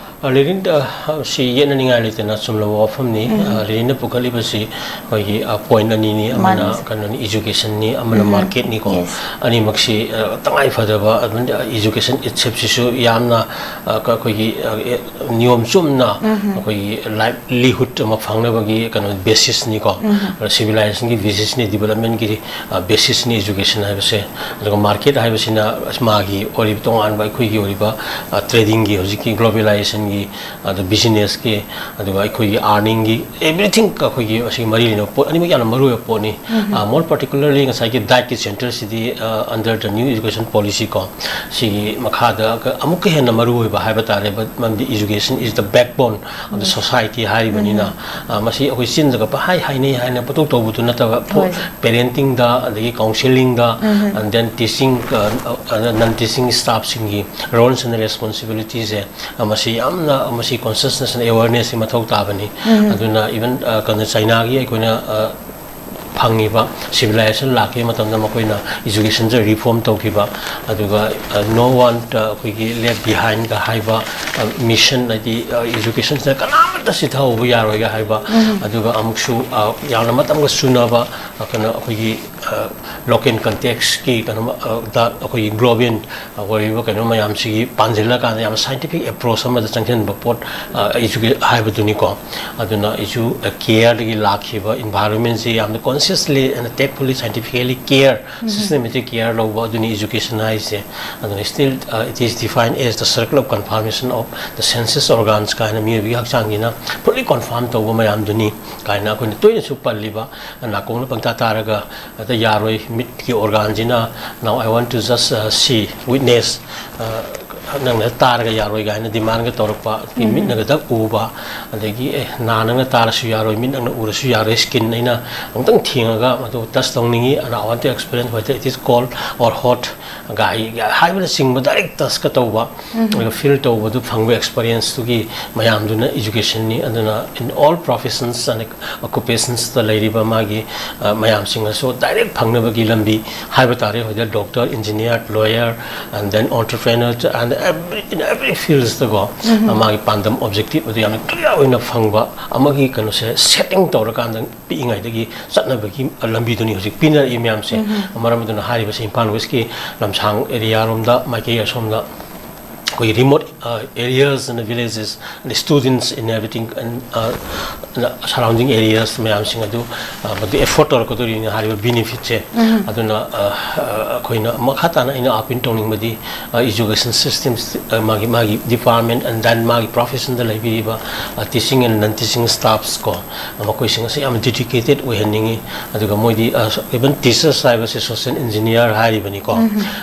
ꯂꯤꯔꯤꯟ, ꯑ, ꯁꯤ ꯌꯦꯠꯅꯅꯤꯡꯉꯥꯏ ꯂꯩꯇꯅ ꯆꯨꯝꯂꯕ ꯋꯥꯐꯝꯅꯤ꯫ ꯑ, ꯂꯤꯔꯤꯟꯅ ꯄꯨꯈꯠꯂꯤꯕꯁꯤ ꯑꯩꯈꯣꯏꯒꯤ, ꯑ, point ꯑꯅꯤꯅꯤ, ꯑꯃꯅ ꯃꯥꯅꯤ꯫ ꯀꯩꯅꯣꯅꯤ, educationꯅꯤ, ꯑꯃꯅ marketꯅꯤꯀꯣ꯫ Yes. ꯑꯅꯤꯃꯛꯁꯤ, ꯑ, ꯇꯉꯥꯏ ꯐꯗꯕ, ꯑꯗꯨꯝ, ꯑ, education itselfꯁꯤꯁꯨ ꯌꯥꯝꯅ, ꯑ, ꯀ-, ꯑꯩꯈꯣꯏꯒꯤ, ꯑ, ꯑꯦ, ꯅꯤꯌꯣꯝ ꯆꯨꯝꯅ ꯑꯩꯈꯣꯏꯒꯤ livelihood ꯑꯃ ꯐꯪꯅꯕꯒꯤ ꯀꯩꯅꯣ basisꯅꯤꯀꯣ꯫ ꯑꯗ civilizationꯒꯤ basisꯅꯤ, developmentꯀꯤ, ꯑ, basisꯅꯤ education ꯍꯥꯏꯕꯁꯦ꯫ ꯑꯗꯨꯒ market ꯍꯥꯏꯕꯁꯤꯅ ꯃꯥꯒꯤ ꯑꯣꯏꯔꯤꯕ ꯇꯣꯉꯥꯟꯕ ꯑꯩꯈꯣꯏꯒꯤ ꯑꯣꯏꯔꯤꯕ, ꯑ, tradingꯒꯤ, ꯍꯧꯖꯤꯛꯀꯤ globalizationꯒꯤ, ꯑꯗ businessꯀꯤ, ꯑꯗꯨꯒ ꯑꯩꯈꯣꯏꯒꯤ earningꯒꯤ, everything ꯑꯩꯈꯣꯏꯒꯤ ꯑꯁꯤꯒꯤ ꯃꯔꯤ ꯂꯩꯅꯕ ꯄꯣꯠ ꯑꯅꯤꯃꯛ ꯌꯥꯝꯅ ꯃꯔꯨꯑꯣꯏꯕ ꯄꯣꯠꯅꯤ꯫ ꯑ, more particularly ꯉꯁꯥꯏꯒꯤ dietꯀꯤ centreꯁꯤꯗꯤ, ꯑ, under the new education policy ꯀꯣ, ꯁꯤꯒꯤ ꯃꯈꯥꯗ ꯑꯃꯨꯛꯀ ꯍꯦꯟꯅ ꯃꯔꯨꯑꯣꯏꯕ ꯍꯥꯏꯕ ꯇꯥꯔꯦ꯫ But ꯃꯔꯝꯗꯤ education is the backbone of the society ꯍꯥꯏꯔꯤꯕꯅꯤꯅ, ꯑ, ꯃꯁꯤ ꯑꯩꯈꯣꯏ ꯆꯤꯟꯗꯒ ꯄꯪꯍꯥꯏ ꯍꯥꯏꯅꯩ ꯍꯥꯏꯅ ꯄꯪꯇꯧ ꯇꯧꯕꯗꯨ ꯅꯠꯇꯕ, ꯐꯣ-, ꯍꯣꯏ꯫ Parentingꯗ, ꯑꯗꯒꯤ counselling, and then teaching, ꯑ, ꯑ, non teaching staffꯁꯤꯡꯒꯤ roles and responsibilityꯁꯦ, ꯑ, ꯃꯁꯤ ꯌꯥꯝꯅ, ꯃꯁꯤ consciousness and awarenessꯁꯤ ꯃꯊꯧ ꯇꯥꯕꯅꯤ꯫ ꯑꯗꯨꯅ even, ꯑ, ꯀꯩꯅꯣ, Chinaꯒꯤ ꯑꯩꯈꯣꯏꯅ, ꯑ, ꯐꯪꯉꯤꯕ civilization ꯂꯥꯛꯈꯤꯕ ꯃꯇꯝꯗ ꯃꯈꯣꯏꯅ educationꯁꯦ reform ꯇꯧꯈꯤꯕ, ꯑꯗꯨꯒ, ꯑ, no one, ꯑ, ꯑꯩꯈꯣꯏꯒꯤ left behindꯒ ꯍꯥꯏꯕ, ꯑ, mission, ꯍꯥꯏꯗꯤ, ꯑ, educationꯁꯤꯗ ꯀꯅꯥꯃꯠꯇ ꯁꯤꯊꯍꯧꯕ ꯌꯥꯔꯣꯏꯒ ꯍꯥꯏꯕ, ꯑꯗꯨꯒ ꯑꯃꯨꯛꯁꯨ, ꯑ, ꯌꯥꯝꯅ ꯃꯇꯝꯒ ꯆꯨꯅꯕ, ꯑ, ꯀꯩꯅꯣ, ꯑꯩꯈꯣꯏꯒꯤ, ꯑ, local contextꯀꯤ ꯀꯩꯅꯣ, ꯑ, ꯗ ꯑꯩꯈꯣꯏꯒꯤ global ꯑꯣꯏꯔꯤꯕ ꯀꯩꯅꯣ ꯃꯌꯥꯝꯁꯤꯒꯤ ꯄꯥꯟꯁꯤꯜꯂꯀꯥꯟꯗ ꯌꯥꯝ scientific approach ꯑꯃꯗ ꯆꯪꯁꯤꯟꯕ ꯄꯣꯠ, ꯑ, ꯑꯩꯁꯨ ꯍꯥꯏꯕꯗꯨꯅꯤꯀꯣ꯫ ꯑꯗꯨꯅ ꯑꯩꯁꯨ, ꯑ, careꯗꯒꯤ ꯂꯥꯛꯈꯤꯕ environmentꯁꯤ ꯌꯥꯝꯅ consciously and tactfully, scientifically care, systematic care ꯂꯧꯕ ꯑꯗꯨꯅꯤ education ꯍꯥꯏꯁꯦ꯫ ꯑꯗꯨꯅ still, uh, it is defined as the circle of conformation of the senses organs ꯀꯥꯏꯅ ꯃꯤꯑꯣꯏꯕꯒꯤ ꯍꯛꯆꯥꯡꯒꯤꯅ fully conform ꯇꯧꯕ ꯃꯌꯥꯝꯗꯨꯅꯤ ꯀꯥꯏꯅ ꯑꯩꯈꯣꯏꯅ ꯇꯣꯏꯅꯁꯨ ꯄꯜꯂꯤꯕ, ꯅꯥꯀꯣꯡꯅ ꯄꯪꯇꯥ ꯇꯥꯔꯒ ꯍꯦꯛꯇ ꯌꯥꯔꯣꯏ, ꯃꯤꯠꯀꯤ organꯁꯤꯅ "Now I want to just, uh, see, witness", ꯑ, ꯅꯪꯅ ꯇꯥꯔꯒ ꯌꯥꯔꯣꯏ ꯀꯥꯏꯅ demandꯒ ꯇꯧꯔꯛꯄ, ꯃꯤꯠꯅꯒ ꯗꯛ ꯎꯕ, ꯑꯗꯒꯤ, "ꯑꯦ, ꯅꯥ ꯅꯪꯅ ꯇꯥꯔꯁꯨ ꯌꯥꯔꯣꯏ, ꯃꯤꯠ ꯅꯪꯅ ꯎꯔꯁꯨ ꯌꯥꯔꯣꯏ, skin ꯑꯩꯅ ꯑꯃꯨꯛꯇꯪ ꯊꯦꯡꯉꯒ ꯃꯗꯨ touch ꯇꯧꯅꯤꯡꯉꯤ, and I want to experience whether it is cold or hot" ꯒꯥꯏ ꯍꯥꯏꯕꯅꯆꯤꯡꯕ direct touchꯀ ꯇꯧꯕ, ꯑꯗꯨꯒ feel ꯇꯧꯕꯗꯨ ꯐꯪꯕ experienceꯇꯨꯒꯤ ꯃꯌꯥꯝꯗꯨꯅ educationꯅꯤ꯫ ꯑꯗꯨꯅ in all professions and occupationsꯇ ꯂꯩꯔꯤꯕ ꯃꯥꯒꯤ, ꯑ, ꯃꯌꯥꯝꯁꯤꯡ ꯑꯁꯨ direct ꯐꯪꯅꯕꯒꯤ ꯂꯝꯕꯤ ꯍꯥꯏꯕ ꯇꯥꯔꯦ꯫ ꯍꯧꯖꯤꯛ doctor, engineer, lawyer, and then entrepreneur and every, in every fieldsꯇꯀꯣ, ꯃꯥꯒꯤ ꯄꯥꯟꯗꯝ, objective ꯑꯗꯨ ꯌꯥꯝꯅ clear ꯑꯣꯏꯅ ꯐꯪꯕ ꯑꯃꯒꯤ ꯀꯩꯅꯣꯁꯦ setting ꯇꯧꯔꯀꯥꯟꯗ ꯄꯤꯛꯏꯉꯩꯗꯒꯤ ꯆꯠꯅꯕꯒꯤ ꯂꯝꯕꯤꯗꯨꯅꯤ ꯍꯧꯖꯤꯛ ꯄꯤꯅꯔꯛꯏ ꯃꯌꯥꯝꯁꯦ꯫ ꯃꯔꯝ ꯑꯗꯨꯅ ꯍꯥꯏꯔꯤꯕꯁꯤ ꯏꯝꯐꯥꯜ Westꯀꯤ ꯂꯝꯁꯥꯡ area ꯔꯣꯝꯗ, ꯃꯥꯏꯀꯩ ꯑꯁꯣꯝꯗ ꯑꯩꯈꯣꯏꯒꯤ remote, uh, areas and villages and students in everything and, uh, surrounding areas ꯃꯌꯥꯝꯁꯤꯡ ꯑꯗꯨ, uh, ꯃꯗꯨ afford ꯇꯧꯔꯛꯀꯗꯧꯔꯤꯅꯤ ꯍꯥꯏꯔꯤꯕ benefitꯁꯦ꯫ ꯑꯗꯨꯅ, uh, uh, ꯑꯩꯈꯣꯏꯅ ꯃꯈꯥ ꯇꯥꯅ ꯑꯩꯅ appeal ꯇꯧꯅꯤꯡꯕꯗꯤ, uh, education systems, uh, ꯃꯥꯒꯤ, ꯃꯥꯒꯤ department and then ꯃꯥꯒꯤ professionꯗ ꯂꯩꯕꯤꯔꯤꯕ, uh, teaching and non teaching staffs ꯀꯣ, ꯃꯈꯣꯏꯁꯤꯡ ꯑꯁꯤ ꯌꯥꯝꯅ dedicated ꯑꯣꯏꯍꯟꯅꯤꯡꯉꯤ꯫ ꯑꯗꯨꯒ ꯃꯣꯏꯗꯤ, uh, even teachers ꯍꯥꯏꯕꯁꯤ social engineer ꯍꯥꯏꯔꯤꯕꯅꯤꯀꯣ꯫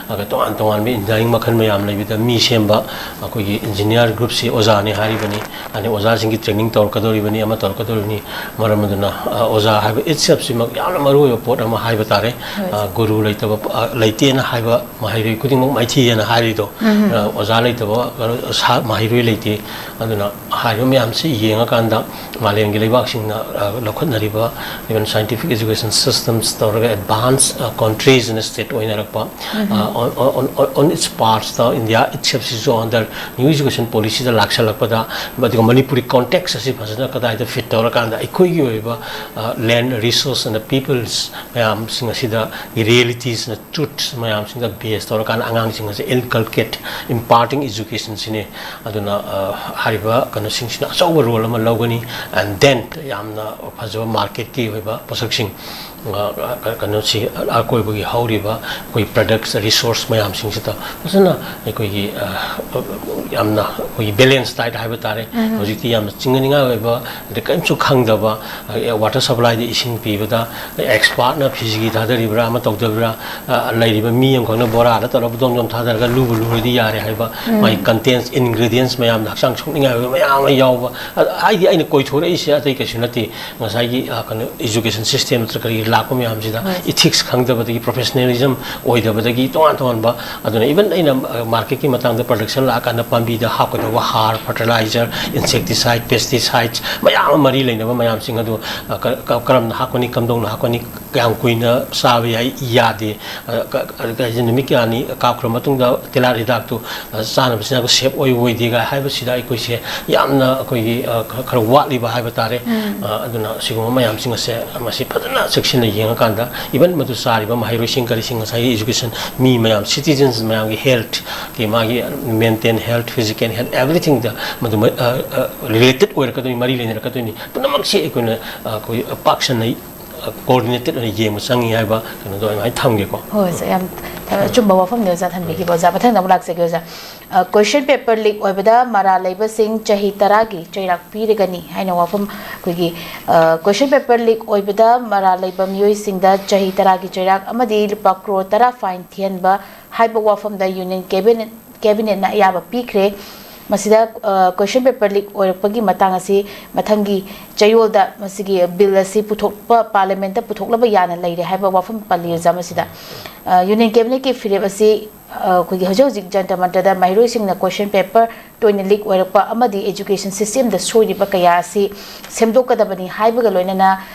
ꯑꯗꯨꯒ ꯇꯣꯉꯥꯟ ꯇꯣꯉꯥꯟꯕ engineering ꯃꯈꯜ ꯃꯌꯥꯝ ꯂꯩꯕꯗ ꯃꯤ ꯁꯦꯝꯕ ꯑꯩꯈꯣꯏꯒꯤ engineer groupꯁꯤ ꯑꯣꯖꯥꯅꯤ ꯍꯥꯏꯔꯤꯕꯅꯤ, ꯑꯗꯩ ꯑꯣꯖꯥꯁꯤꯡꯒꯤ training ꯇꯧꯔꯛꯀꯗꯧꯔꯤꯕꯅꯤ, ꯑꯃ ꯇꯧꯔꯛꯀꯗꯧꯔꯤꯕꯅꯤ꯫ ꯃꯔꯝ ꯑꯗꯨꯅ, ꯑ, ꯑꯣꯖꯥ ꯍꯥꯏꯕ itselfꯁꯤꯃꯛ ꯌꯥꯝꯅ ꯃꯔꯨꯑꯣꯏꯕ ꯄꯣꯠ ꯑꯃ ꯍꯥꯏꯕ ꯇꯥꯔꯦ꯫ ꯑ, ꯒꯨꯔꯨ ꯂꯩꯇꯕ, ꯑ, ꯂꯩꯇꯦꯅ ꯍꯥꯏꯕ ꯃꯍꯩꯔꯣꯏ ꯈꯨꯗꯤꯡꯃꯛ ꯃꯥꯏꯊꯤꯑꯅ ꯍꯥꯏꯔꯤꯗꯣ, ꯑ, ꯑꯣꯖꯥ ꯂꯩꯇꯕ, ꯀꯩꯅꯣ, ꯁꯥ-, ꯃꯍꯩꯔꯣꯏ ꯂꯩꯇꯦ꯫ ꯑꯗꯨꯅ ꯍꯥꯏꯔꯤꯕ ꯃꯌꯥꯝꯁꯤ ꯌꯦꯡꯉꯀꯥꯟꯗ ꯃꯥꯂꯦꯝꯒꯤ ꯂꯩꯕꯥꯛꯁꯤꯡꯅ, ꯑ, ꯂꯧꯈꯠꯅꯔꯤꯕ even scientific education systems ꯇꯧꯔꯒ advance, ꯑ, countries and state ꯑꯣꯏꯅꯔꯛꯄ, ꯑ, on, on, on, on its parts ꯇ India itself ꯁꯤꯁꯨ under new education policy ꯗ ꯂꯥꯛꯁꯜꯂꯛꯄꯗ, ꯑꯗꯨꯒ ꯃꯅꯤꯄꯨꯔꯤ context ꯑꯁꯤ ꯐꯖꯅ ꯀꯗꯥꯏꯗ fit ꯇꯧꯔꯀꯥꯟꯗ ꯑꯩꯈꯣꯏꯒꯤ ꯑꯣꯏꯕ, ꯑ, land resource and peoples ꯃꯌꯥꯝꯁꯤꯡ ꯑꯁꯤꯗ realities and truths ꯃꯌꯥꯝꯁꯤꯡꯗ base ꯇꯧꯔꯀꯥꯟꯗ ꯑꯉꯥꯡꯁꯤꯡ ꯑꯁꯤ inculcate, imparting education ꯁꯤꯅꯤ꯫ ꯑꯗꯨꯅ, ꯑ, ꯍꯥꯏꯔꯤꯕ ꯀꯩꯅꯣꯁꯤꯡꯁꯤꯅ ꯑꯆꯧꯕ role ꯑꯃ ꯂꯧꯒꯅꯤ꯫ And then ꯌꯥꯝꯅ ꯐꯖꯕ market ꯀꯤ ꯑꯣꯏꯕ ꯄꯣꯠꯁꯛꯁꯤꯡ, ꯑ, ꯑ, ꯀꯩꯅꯣꯁꯤ, ꯑꯀꯣꯏꯕꯒꯤ ꯍꯧꯔꯤꯕ ꯑꯩꯈꯣꯏ products, resource ꯃꯌꯥꯝꯁꯤꯡꯁꯤꯗ ꯐꯖꯅ ꯑꯩꯈꯣꯏꯒꯤ, ꯑ, ꯌꯥꯝꯅ ꯑꯩꯈꯣꯏꯒꯤ balance diet ꯍꯥꯏꯕ ꯇꯥꯔꯦ꯫ ꯍꯧꯖꯤꯛꯇꯤ ꯌꯥꯝꯅ ꯆꯤꯡꯅꯅꯤꯡꯉꯥꯏ ꯑꯣꯏꯕ, ꯑꯗꯩ ꯀꯔꯤꯝꯁꯨ ꯈꯪꯗꯕ, ꯑ, water supply ꯗ ꯏꯁꯤꯡ ꯄꯤꯕꯗ expert ꯅ ꯐꯤꯖꯤꯒꯤ ꯊꯥꯗꯔꯤꯕ꯭ꯔꯥ, ꯑꯃ ꯇꯧꯗꯕ꯭ꯔꯥ, ꯑ, ꯂꯩꯔꯤꯕ ꯃꯤ ꯑꯃꯈꯛꯅ ꯕꯣꯔꯥꯗ ꯇꯧꯔꯒ ꯕꯗꯣꯝ ꯕꯗꯣꯝ ꯊꯥꯗꯔꯒ ꯂꯨꯕꯨ ꯂꯨꯔꯗꯤ ꯌꯥꯔꯦ ꯍꯥꯏꯕ, ꯃꯥꯒꯤ contents, ingredients ꯃꯌꯥꯝꯗ ꯍꯛꯆꯥꯡ ꯁꯣꯛꯅꯤꯡꯉꯥꯏ ꯑꯣꯏꯕ ꯃꯌꯥꯝ ꯑꯃ ꯌꯥꯎꯕ꯫ ꯑ, ꯍꯥꯏꯗꯤ ꯑꯩꯅ ꯀꯣꯏꯊꯣꯔꯛꯏꯁꯦ ꯑꯇꯩ ꯀꯩꯁꯨ ꯅꯠꯇꯦ, ꯉꯁꯥꯏꯒꯤ, ꯑ, ꯀꯩꯅꯣ, education system ꯅꯠꯇ꯭ꯔꯒ ꯀꯔꯤ ꯂꯥꯛꯄ ꯃꯌꯥꯝꯁꯤꯗ ꯏꯊꯤꯛꯁ ꯈꯪꯗꯕꯗꯒꯤ, ꯄ꯭ꯔꯣꯐꯦꯁꯅꯦꯂꯤꯖꯝ ꯑꯣꯏꯗꯕꯗꯒꯤ, ꯇꯣꯉꯥꯟ ꯇꯣꯉꯥꯟꯕ, ꯑꯗꯨꯅ ꯏꯚꯟ ꯑꯩꯅ ꯃꯥꯔꯀꯦꯠꯀꯤ ꯃꯇꯥꯡꯗ ꯄ꯭ꯔꯗꯛꯁꯟ ꯂꯥꯛꯑꯀꯥꯟꯗ ꯄꯥꯝꯕꯤꯗ ꯍꯥꯞꯀꯗꯧꯕ ꯍꯥꯔ, ꯐꯔꯇꯤꯂꯥꯏꯖꯔ, ꯏꯟꯁꯦꯛꯇꯤꯁꯥꯏꯠ, ꯄꯦꯁꯇꯤꯁꯥꯏꯠꯁ ꯃꯌꯥꯝ ꯑꯃ ꯃꯔꯤ ꯂꯩꯅꯕ ꯃꯌꯥꯝꯁꯤꯡ ꯑꯗꯨ ꯀꯔꯝꯅ ꯍꯥꯞꯀꯅꯤ, ꯀꯝꯗꯧꯅ ꯍꯥꯞꯀꯅꯤ, ꯀꯌꯥꯝ ꯀꯨꯏꯅ ꯆꯥꯕ ꯌꯥꯏ, ꯌꯥꯗꯦ, ꯅꯨꯃꯤꯠ ꯀꯌꯥꯅꯤ ꯀꯥꯞꯈ꯭ꯔ ꯃꯇꯨꯡꯗ ꯇꯤꯜꯍꯥꯠ ꯍꯤꯗꯥꯛꯇꯨ ꯆꯥꯅꯕ ꯆꯤꯟꯖꯥꯛꯇꯨ ꯁꯦꯞ ꯑꯣꯏꯕ ꯑꯣꯏꯗꯦꯒ ꯍꯥꯏꯕꯁꯤꯗ ꯑꯩꯈꯣꯏꯁꯦ ꯌꯥꯝꯅ ꯑꯩꯈꯣꯏꯒꯤ ꯈꯔ ꯋꯥꯠꯂꯤꯕ ꯍꯥꯏꯕ ꯇꯥꯔꯦ꯫ ꯑꯗꯨꯅ ꯁꯤꯒꯨꯝꯕ ꯃꯌꯥꯝꯁꯤꯡ ꯑꯁꯦ ꯃꯁꯤ ꯐꯖꯅ ꯆꯦꯛꯁꯤꯟꯅ ꯌꯦꯡꯉꯀꯥꯟꯗ, ꯏꯚꯟ ꯃꯗꯨ ꯆꯥꯔꯤꯕ ꯃꯍꯩꯔꯣꯏꯁꯤꯡ ꯀꯔꯤꯁꯤꯡ, ꯉꯁꯥꯏꯒꯤ ꯏꯖꯨꯀꯦꯁꯟ, ꯃꯤ ꯃꯌꯥꯝ, ꯁꯤꯇꯤꯖꯟꯁ ꯃꯌꯥꯝꯒꯤ ꯍꯦꯜꯠꯀꯤ, ꯃꯥꯒꯤ ꯃꯦꯟꯇꯦꯟ ꯍꯦꯜꯠ, ꯐꯤꯖꯤꯀꯦꯜ ꯍꯦꯜꯠ, ꯑꯦꯚ꯭ꯔꯤꯊꯤꯡꯗ ꯃꯗꯨ ꯔꯤꯂꯦꯇꯦꯠ ꯑꯣꯏꯔꯛꯀꯗꯣꯏꯅꯤ, ꯃꯔꯤ ꯂꯩꯅꯔꯛꯀꯗꯣꯏꯅꯤ꯫ ꯄꯨꯝꯅꯃꯛꯁꯤ ꯑꯩꯈꯣꯏꯅ ꯑꯩꯈꯣꯏ ꯄꯥꯛ ꯁꯟꯅ ꯀꯣꯑꯣꯔꯗꯤꯅꯦꯇꯦꯠ ꯑꯣꯏꯅ ꯌꯦꯡꯕ ꯆꯪꯉꯤ ꯍꯥꯏꯕ ꯀꯩꯅꯣꯗꯣ ꯑꯗꯨꯃꯥꯏꯅ ꯊꯝꯒꯦꯀꯣ꯫ ꯍꯣꯏ, ꯁꯥꯔ, ꯌꯥꯝ ꯑꯆꯨꯝꯕ ꯋꯥꯐꯝꯅꯦ ꯑꯣꯖꯥ ꯊꯝꯕꯤꯈꯤꯕ꯫ ꯑꯣꯖꯥ, ꯃꯊꯪꯗ ꯑꯃꯨꯛ ꯂꯥꯛꯆꯒꯦ ꯑꯣꯖꯥ꯫ ꯀꯣꯏꯁꯟ ꯄꯦꯄꯔ ꯂꯤꯛ ꯑꯣꯏꯕꯗ ꯃꯔꯥꯜ ꯂꯩꯕꯁꯤꯡ ꯆꯍꯤ ꯇꯔꯥꯒꯤ ꯆꯩꯔꯥꯛ ꯄꯤꯔꯒꯅꯤ ꯍꯥꯏꯅ ꯋꯥꯐꯝ, ꯑꯩꯈꯣꯏꯒꯤ ꯀꯣꯏꯁꯟ ꯄꯦꯄꯔ ꯂꯤꯛ ꯑꯣꯏꯕꯗ ꯃꯔꯥꯜ ꯂꯩꯕ ꯃꯤꯑꯣꯏꯁꯤꯡꯗ ꯆꯍꯤ ꯇꯔꯥꯒꯤ ꯆꯩꯔꯥꯛ ꯑꯃꯗꯤ ꯂꯨꯄꯥ ꯀ꯭ꯔꯣꯔ ꯇꯔꯥ ꯐꯥꯏꯟ ꯊꯤꯍꯟꯕ ꯍꯥꯏꯕ ꯋꯥꯐꯝꯗ ꯌꯨꯅꯤꯌꯟ ꯀꯦꯕꯤꯅꯦꯠ, ꯀꯦꯕꯤꯅꯦꯠꯅ ꯑꯌꯥꯕ ꯄꯤꯈ꯭ꯔꯦ꯫ ꯃꯁꯤꯗ ꯀꯣꯏꯁꯟ ꯄꯦꯄꯔ ꯂꯤꯛ ꯑꯣꯏꯔꯛꯄꯒꯤ ꯃꯇꯥꯡ ꯑꯁꯤ ꯃꯊꯪꯒꯤ ꯆꯌꯣꯜꯗ ꯃꯁꯤꯒꯤ ꯕꯤꯜ ꯑꯁꯤ ꯄꯨꯊꯣꯛꯄ, ꯄꯥꯔꯂꯤꯌꯥꯃꯦꯟꯠꯇ ꯄꯨꯊꯣꯛꯅꯕ ꯌꯥꯅ ꯂꯩꯔꯦ ꯍꯥꯏꯕ ꯋꯥꯐꯝ ꯄꯜꯂꯤ ꯑꯣꯖꯥ꯫ ꯃꯁꯤꯗ ꯌꯨꯅꯤꯌꯟ ꯀꯦꯕꯤꯅꯦꯠꯀꯤ ꯐꯤꯔꯦꯞ ꯑꯁꯤ ꯑꯩꯈꯣꯏꯒꯤ ꯍꯧꯖꯤꯛ ꯍꯧꯖꯤꯛ ꯖꯟꯇꯔ ꯃꯟꯇꯔꯗ ꯃꯍꯩꯔꯣꯏꯁꯤꯡꯅ ꯀꯣꯏꯁꯟ ꯄꯦꯄꯔ ꯇꯣꯏꯅ ꯂꯤꯛ ꯑꯣꯏꯔꯛꯄ ꯑꯃꯗꯤ ꯑꯦꯖꯨꯀꯦꯁꯟ ꯁꯤꯁꯇꯦꯝꯗ ꯁꯣꯏꯔꯤꯕ ꯀꯌꯥ ꯑꯁꯤ ꯁꯦꯝꯗꯣꯛꯀꯗꯕꯅꯤ ꯍꯥꯏꯕꯒ ꯂꯣꯏꯅꯅ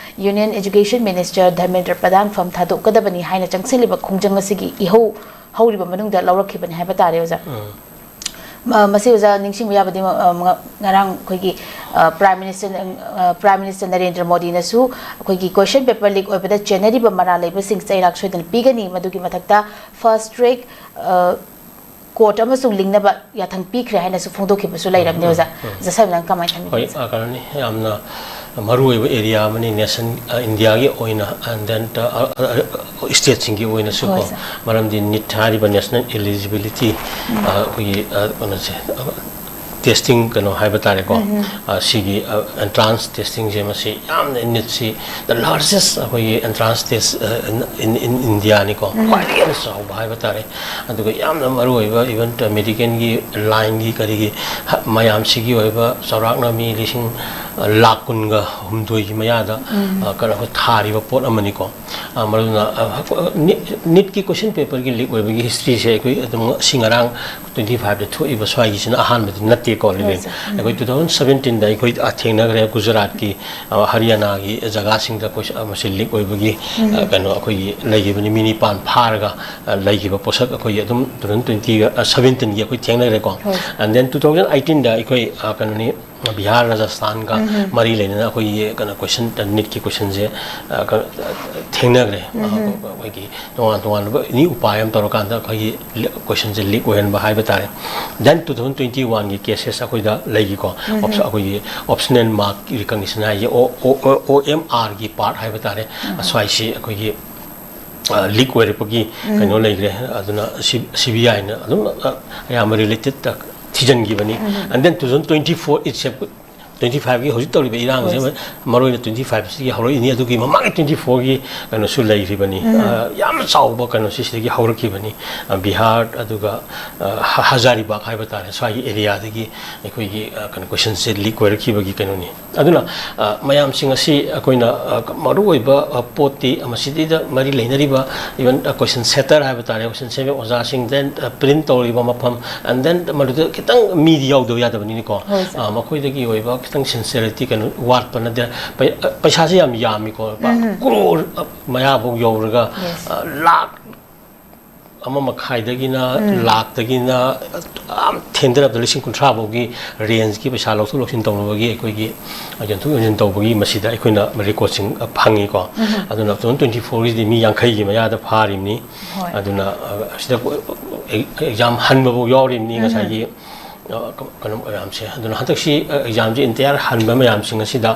ꯌꯨꯅꯤꯌꯟ ꯑꯦꯖꯨꯀꯦꯁꯟ ꯃꯤꯅꯤꯁꯇꯔ ꯙꯔꯃꯦꯟꯗ꯭ꯔ ꯄ꯭ꯔꯙꯥꯟ ꯐꯝ ꯊꯥꯗꯣꯛꯀꯗꯕꯅꯤ ꯍꯥꯏꯅ ꯆꯪꯁꯤꯜꯂꯤꯕ ꯈꯣꯡꯖꯪ ꯑꯁꯤꯒꯤ ꯏꯍꯧ ꯍꯧꯔꯤꯕ ꯃꯅꯨꯡꯗ ꯂꯧꯔꯛꯈꯤꯕꯅꯤ ꯍꯥꯏꯕ ꯇꯥꯔꯦ ꯑꯣꯖꯥ꯫ ꯎꯝ꯫ ꯃ-, ꯃꯁꯤ ꯑꯣꯖꯥ ꯅꯤꯡꯁꯤꯡꯕ ꯌꯥꯕꯗꯤ, ꯃ-, ꯑ, ꯃ-, ꯉꯔꯥꯡ ꯑꯩꯈꯣꯏꯒꯤ, ꯑ, ꯄ꯭ꯔꯥꯏꯝ ꯃꯤꯅꯤꯁꯇꯔ, ꯑ, ꯄ꯭ꯔꯥꯏꯝ ꯃꯤꯅꯤꯁꯇꯔ ꯅꯔꯦꯟꯗ꯭ꯔ ꯃꯣꯗꯤꯅꯁꯨ ꯑꯩꯈꯣꯏꯒꯤ ꯀꯣꯏꯁꯟ ꯄꯦꯄꯔ ꯂꯤꯛ ꯑꯣꯏꯕꯗ ꯆꯦꯟꯅꯔꯤꯕ ꯃꯔꯥꯜ ꯂꯩꯕꯁꯤꯡ ꯆꯩꯔꯥꯛ ꯁꯣꯏꯗꯅ ꯄꯤꯒꯅꯤ, ꯃꯗꯨꯒꯤ ꯃꯊꯛꯇ ꯐꯥꯁ ꯇ꯭ꯔꯦꯛ, ꯑ, ꯀꯣꯔꯠ ꯑꯃꯁꯨ ꯂꯤꯡꯅꯕ ꯌꯥꯊꯪ ꯄꯤꯈ꯭ꯔꯦ ꯍꯥꯏꯅꯁꯨ ꯐꯣꯡꯗꯣꯛꯈꯤꯕꯁꯨ ꯂꯩꯔꯕꯅꯤ ꯑꯣꯖꯥ꯫ ꯎꯝ꯫ ꯑꯣꯖꯥ ꯁꯥꯍꯦꯕꯅ ꯀꯃꯥꯏꯅ ꯊꯝꯕꯤꯒꯦ? ꯍꯣꯏ, ꯑ, ꯀꯩꯅꯣꯅꯤ, ꯌꯥꯝꯅ ꯃꯔꯨꯑꯣꯏꯕ ꯑꯦꯔꯤꯌꯥ ꯑꯃꯅꯤ ꯅꯦꯁꯟ, ꯑ, ꯏꯟꯗꯤꯌꯥꯒꯤ ꯑꯣꯏꯅ, and then, ꯑ, ꯑ, ꯑ, ꯁ꯭ꯇꯦꯠꯁꯤꯡꯒꯤ ꯑꯣꯏꯅꯁꯨ ꯍꯣꯏ, ꯀꯣ꯫ ꯁꯥꯔ꯫ ꯃꯔꯝꯗꯤ ꯅꯤꯠ ꯍꯥꯏꯔꯤꯕ ꯅꯦꯁꯅꯦꯜ ꯏꯂꯤꯖꯤꯕꯤꯂꯤꯇꯤ, ꯎꯝ꯫ ꯑ, ꯑꯩꯈꯣꯏꯒꯤ, ꯑ, ꯀꯩꯅꯣꯁꯦ, ꯑ, ꯇꯦꯁꯇꯤꯡ ꯀꯩꯅꯣ ꯍꯥꯏꯕ ꯇꯥꯔꯦꯀꯣ, ꯑ, ꯁꯤꯒꯤ ꯑꯦꯟꯇ꯭ꯔꯥꯟꯁ ꯇꯦꯁꯇꯤꯡꯁꯦ, ꯃꯁꯤ ꯌꯥꯝꯅ, ꯅꯤꯠꯁꯤ the largest ꯑꯩꯈꯣꯏꯒꯤ ꯑꯦꯟꯇ꯭ꯔꯥꯟꯁ ꯇꯦꯁ in India ꯅꯤꯀꯣ, ꯈ꯭ꯋꯥꯏꯗꯒꯤ ꯌꯥꯝꯅ ꯆꯥꯎꯕ ꯍꯥꯏꯕ ꯇꯥꯔꯦ꯫ ꯑꯗꯨꯒ ꯌꯥꯝꯅ ꯃꯔꯨ ꯑꯣꯏꯕ, ꯏꯚꯟ ꯃꯦꯗꯤꯀꯦꯜꯒꯤ ꯂꯥꯏꯟꯒꯤ ꯀꯔꯤꯒꯤ ꯍ-, ꯃꯌꯥꯝꯁꯤꯒꯤ ꯑꯣꯏꯕ ꯆꯥꯎꯔꯥꯛꯅ ꯃꯤ ꯂꯤꯁꯤꯡ, ꯑ, ꯂꯥꯈ ꯀꯨꯟꯒ ꯍꯨꯝꯗꯣꯏꯒꯤ ꯃꯌꯥꯗ, ꯑ, ꯀꯩꯅꯣ, ꯑꯩꯈꯣꯏ ꯊꯥꯔꯤꯕ ꯄꯣꯠ ꯑꯃꯅꯤꯀꯣ꯫ ꯑ, ꯃꯔꯨ ꯑꯣꯏꯅ, ꯑ, ꯅꯤꯠ, ꯅꯤꯠꯀꯤ ꯀꯣꯏꯁꯟ ꯄꯦꯄꯔꯒꯤ ꯂꯤꯛ ꯑꯣꯏꯕꯒꯤ ꯍꯤꯁꯇ꯭ꯔꯤꯁꯦ ꯑꯩꯈꯣꯏ ꯑꯗꯨꯝ ꯉꯁꯤ ꯉꯔꯥꯡ twenty five ꯊꯣꯛꯏꯕ ꯁ꯭ꯋꯥꯏꯒꯤꯁꯤꯅ ꯑꯍꯥꯟꯕꯗꯤ ꯅꯠꯇꯦꯀꯣ, ꯂꯤꯂꯤꯟ꯫ ꯑꯩꯈꯣꯏ two thousand seventeen ꯑꯩꯈꯣꯏ, ꯑ, ꯊꯦꯡꯅꯈ꯭ꯔꯦ, ꯒꯨꯖꯔꯥꯠꯀꯤ, ꯑ, ꯍꯔꯤꯌꯥꯅꯥꯒꯤ ꯖꯒꯥꯁꯤꯡꯗ ꯑꯩꯈꯣꯏ, ꯑ, ꯃꯁꯤ ꯂꯤꯛ ꯑꯣꯏꯕꯒꯤ, ꯑ, ꯀꯩꯅꯣ, ꯑꯩꯈꯣꯏꯒꯤ ꯂꯩꯈꯤꯕꯅꯤ, ꯃꯤ ꯅꯤꯄꯥꯟ ꯐꯥꯔꯒ, ꯑ, ꯂꯩꯈꯤꯕ ꯄꯣꯠꯁꯛ ꯑꯩꯈꯣꯏꯒꯤ ꯑꯗꯨꯝ two thousand twenty, ꯑ, seventeen ꯑꯩꯈꯣꯏ ꯊꯦꯡꯅꯈ꯭ꯔꯦꯀꯣ꯫ And then two thousand eighteen ꯑꯩꯈꯣꯏ, ꯑ, ꯀꯩꯅꯣꯅꯤ, ꯕꯤꯍꯥꯔ, ꯔꯥꯖꯁꯊꯥꯟꯒ ꯃꯔꯤ ꯂꯩꯅꯅ ꯑꯩꯈꯣꯏꯒꯤ ꯀꯩꯅꯣ ꯀꯣꯏꯁꯟ, ꯅꯤꯠꯀꯤ ꯀꯣꯏꯁꯟꯁꯦ, ꯑ, ꯀꯩꯅꯣ, ꯊꯦꯡꯅꯈ꯭ꯔꯦ꯫ ꯑ, ꯑꯩꯈꯣꯏꯒꯤ ꯇꯣꯉꯥꯟ ꯇꯣꯉꯥꯟꯕ ꯑꯦꯅꯤ ꯎꯄꯥꯏ ꯑꯃ ꯇꯧꯔꯀꯥꯟꯗ ꯑꯩꯈꯣꯏꯒꯤ ꯂꯤ-, ꯀꯣꯏꯁꯟꯁꯦ ꯂꯤꯛ ꯑꯣꯏꯍꯟꯕ ꯍꯥꯏꯕ ꯇꯥꯔꯦ꯫ Then two thousand twenty oneꯒꯤ ꯀꯦꯁꯦꯁ ꯑꯩꯈꯣꯏꯗ ꯂꯩꯈꯤꯀꯣ꯫ ꯑꯣꯞꯁ-, ꯑꯩꯈꯣꯏꯒꯤ ꯑꯣꯞꯁꯅꯦꯜ ꯃꯥꯔꯛ ꯔꯤꯀꯛꯅꯤꯁꯟ ꯍꯥꯏꯁꯦ, ꯑꯣ, ꯑꯣ, ꯑꯣ, ꯑꯣ ꯑꯦꯝ ꯑꯥꯔꯒꯤ ꯄꯥꯔꯠ ꯍꯥꯏꯕ ꯇꯥꯔꯦ꯫ ꯑꯁ꯭ꯋꯥꯏꯁꯤ ꯑꯩꯈꯣꯏꯒꯤ, ꯑ, ꯂꯤꯛ ꯑꯣꯏꯔꯛꯄꯒꯤ ꯀꯩꯅꯣ ꯂꯩꯈ꯭ꯔꯦ꯫ ꯑꯗꯨꯅ ꯁꯤ-, ꯁꯤ ꯕꯤ ꯑꯥꯏꯅ ꯑꯗꯨꯝ, ꯑ, ꯑꯌꯥꯝꯕ ꯔꯤꯂꯦꯇꯦꯠ ꯊꯤꯖꯤꯟꯈꯤꯕꯅꯤ꯫ And then two thousand twenty four itself, twenty fiveꯀꯤ ꯍꯧꯖꯤꯛ ꯇꯧꯔꯤꯕ ꯏꯔꯥꯡꯁꯦ, ꯃꯔꯨ ꯑꯣꯏꯅ twenty fiveꯁꯤꯗꯒꯤ ꯍꯧꯔꯛꯏꯅꯤ, ꯑꯗꯨꯒꯤ ꯃꯃꯥꯡꯒꯤ twenty fourꯒꯤ ꯀꯩꯅꯣꯁꯨ ꯂꯩꯔꯤꯕꯅꯤ꯫ ꯑ, ꯌꯥꯝꯅ ꯆꯥꯎꯕ ꯀꯩꯅꯣꯁꯤ ꯁꯤꯗꯒꯤ ꯍꯧꯔꯛꯈꯤꯕꯅꯤ꯫ ꯑ, ꯕꯤꯍꯥꯔ, ꯑꯗꯨꯒ, ꯑ, ꯍ-, ꯍꯖꯥꯔꯤꯕꯥꯒ ꯍꯥꯏꯕ ꯇꯥꯔꯦ, ꯁ꯭ꯋꯥꯏꯒꯤ ꯑꯦꯔꯤꯌꯥꯗꯒꯤ ꯑꯩꯈꯣꯏꯒꯤ, ꯑ, ꯀꯩꯅꯣ, ꯀꯣꯏꯁꯟꯁꯦ ꯂꯤꯛ ꯑꯣꯏꯔꯛꯈꯤꯕꯒꯤ ꯀꯩꯅꯣꯅꯤ꯫ ꯑꯗꯨꯅ, ꯑ, ꯃꯌꯥꯝꯁꯤꯡ ꯑꯁꯤ ꯑꯩꯈꯣꯏꯅ, ꯑ, ꯃꯔꯨꯑꯣꯏꯕ, ꯑ, ꯄꯣꯠꯇꯤ, ꯑ, ꯃꯁꯤꯗꯩꯗ ꯃꯔꯤ ꯂꯩꯅꯔꯤꯕ, ꯏꯚꯟ, ꯑ, ꯀꯣꯏꯁꯟ ꯁꯦꯇꯔ ꯍꯥꯏꯕ ꯇꯥꯔꯦ, ꯀꯣꯏꯁꯟ ꯁꯦꯝꯕ ꯑꯣꯖꯥꯁꯤꯡ, then, ꯑ, ꯄ꯭ꯔꯤꯟ ꯇꯧꯔꯤꯕ ꯃꯐꯝ, and then ꯃꯗꯨꯗ ꯈꯤꯇꯪ ꯃꯤꯗꯤ ꯌꯥꯎꯗꯕ ꯌꯥꯗꯕꯅꯤꯅꯀꯣ꯫ ꯑ, ꯃꯈꯣꯏꯗꯒꯤ ꯑꯣꯏꯕ ꯈꯤꯇꯪ ꯁꯤꯟꯁꯤꯌꯔꯤꯇꯤ, ꯀꯩꯅꯣ, ꯋꯥꯠꯄ ꯅꯠꯇꯦ꯫ ꯄꯩ-, ꯑ, ꯄꯩꯁꯥꯁꯦ ꯌꯥꯝ ꯌꯥꯝꯃꯤꯀꯣ, ꯂꯨꯄꯥ ꯀ꯭ꯔꯣꯔ, ꯑ, ꯃꯌꯥꯐꯧ ꯌꯧꯔꯒ, ꯑ, ꯂꯥꯛ ꯑꯃ ꯃꯈꯥꯏꯗꯒꯤꯅ, ꯂꯥꯛꯇꯒꯤꯅ, ꯑ, ꯊꯦꯡꯊꯔꯕꯗ ꯂꯤꯁꯤꯡ ꯀꯨꯟꯊ꯭ꯔꯥ ꯐꯥꯎꯒꯤ ꯔꯦꯟꯖꯀꯤ ꯄꯩꯁꯥ ꯂꯧꯊꯣꯛ ꯂꯧꯁꯤꯟ ꯇꯧꯅꯕꯒꯤ ꯑꯩꯈꯣꯏꯒꯤ, ꯑ, ꯌꯣꯟꯊꯣꯛ ꯌꯣꯟꯁꯤꯟ ꯇꯧꯕꯒꯤ ꯃꯁꯤꯗ ꯑꯩꯈꯣꯏꯅ ꯔꯦꯀꯣꯔꯠꯁꯤꯡ, ꯑ, ꯐꯪꯉꯤꯀꯣ꯫ ꯑꯗꯨꯅ two thousand twenty fourꯒꯤꯁꯤꯗꯤ ꯃꯤ ꯌꯥꯡꯈꯩꯒꯤ ꯃꯌꯥꯗ ꯐꯥꯔꯤꯕꯅꯤ꯫ ꯑꯗꯨꯅ, ꯑ, ꯑꯁꯤꯗ ꯑꯦꯛꯖꯥꯝ ꯍꯟꯕꯐꯥꯎ ꯌꯥꯎꯔꯤꯕꯅꯤ꯫ ꯉꯁꯥꯏꯒꯤ ꯑ, ꯀ-, ꯀꯩꯅꯣ ꯃꯌꯥꯝꯁꯦ꯫ ꯑꯗꯨꯅ ꯍꯟꯗꯛꯁꯤ, ꯑ, examꯁꯦ entire ꯍꯟꯕ ꯃꯌꯥꯝꯁꯤꯡ ꯑꯁꯤꯗ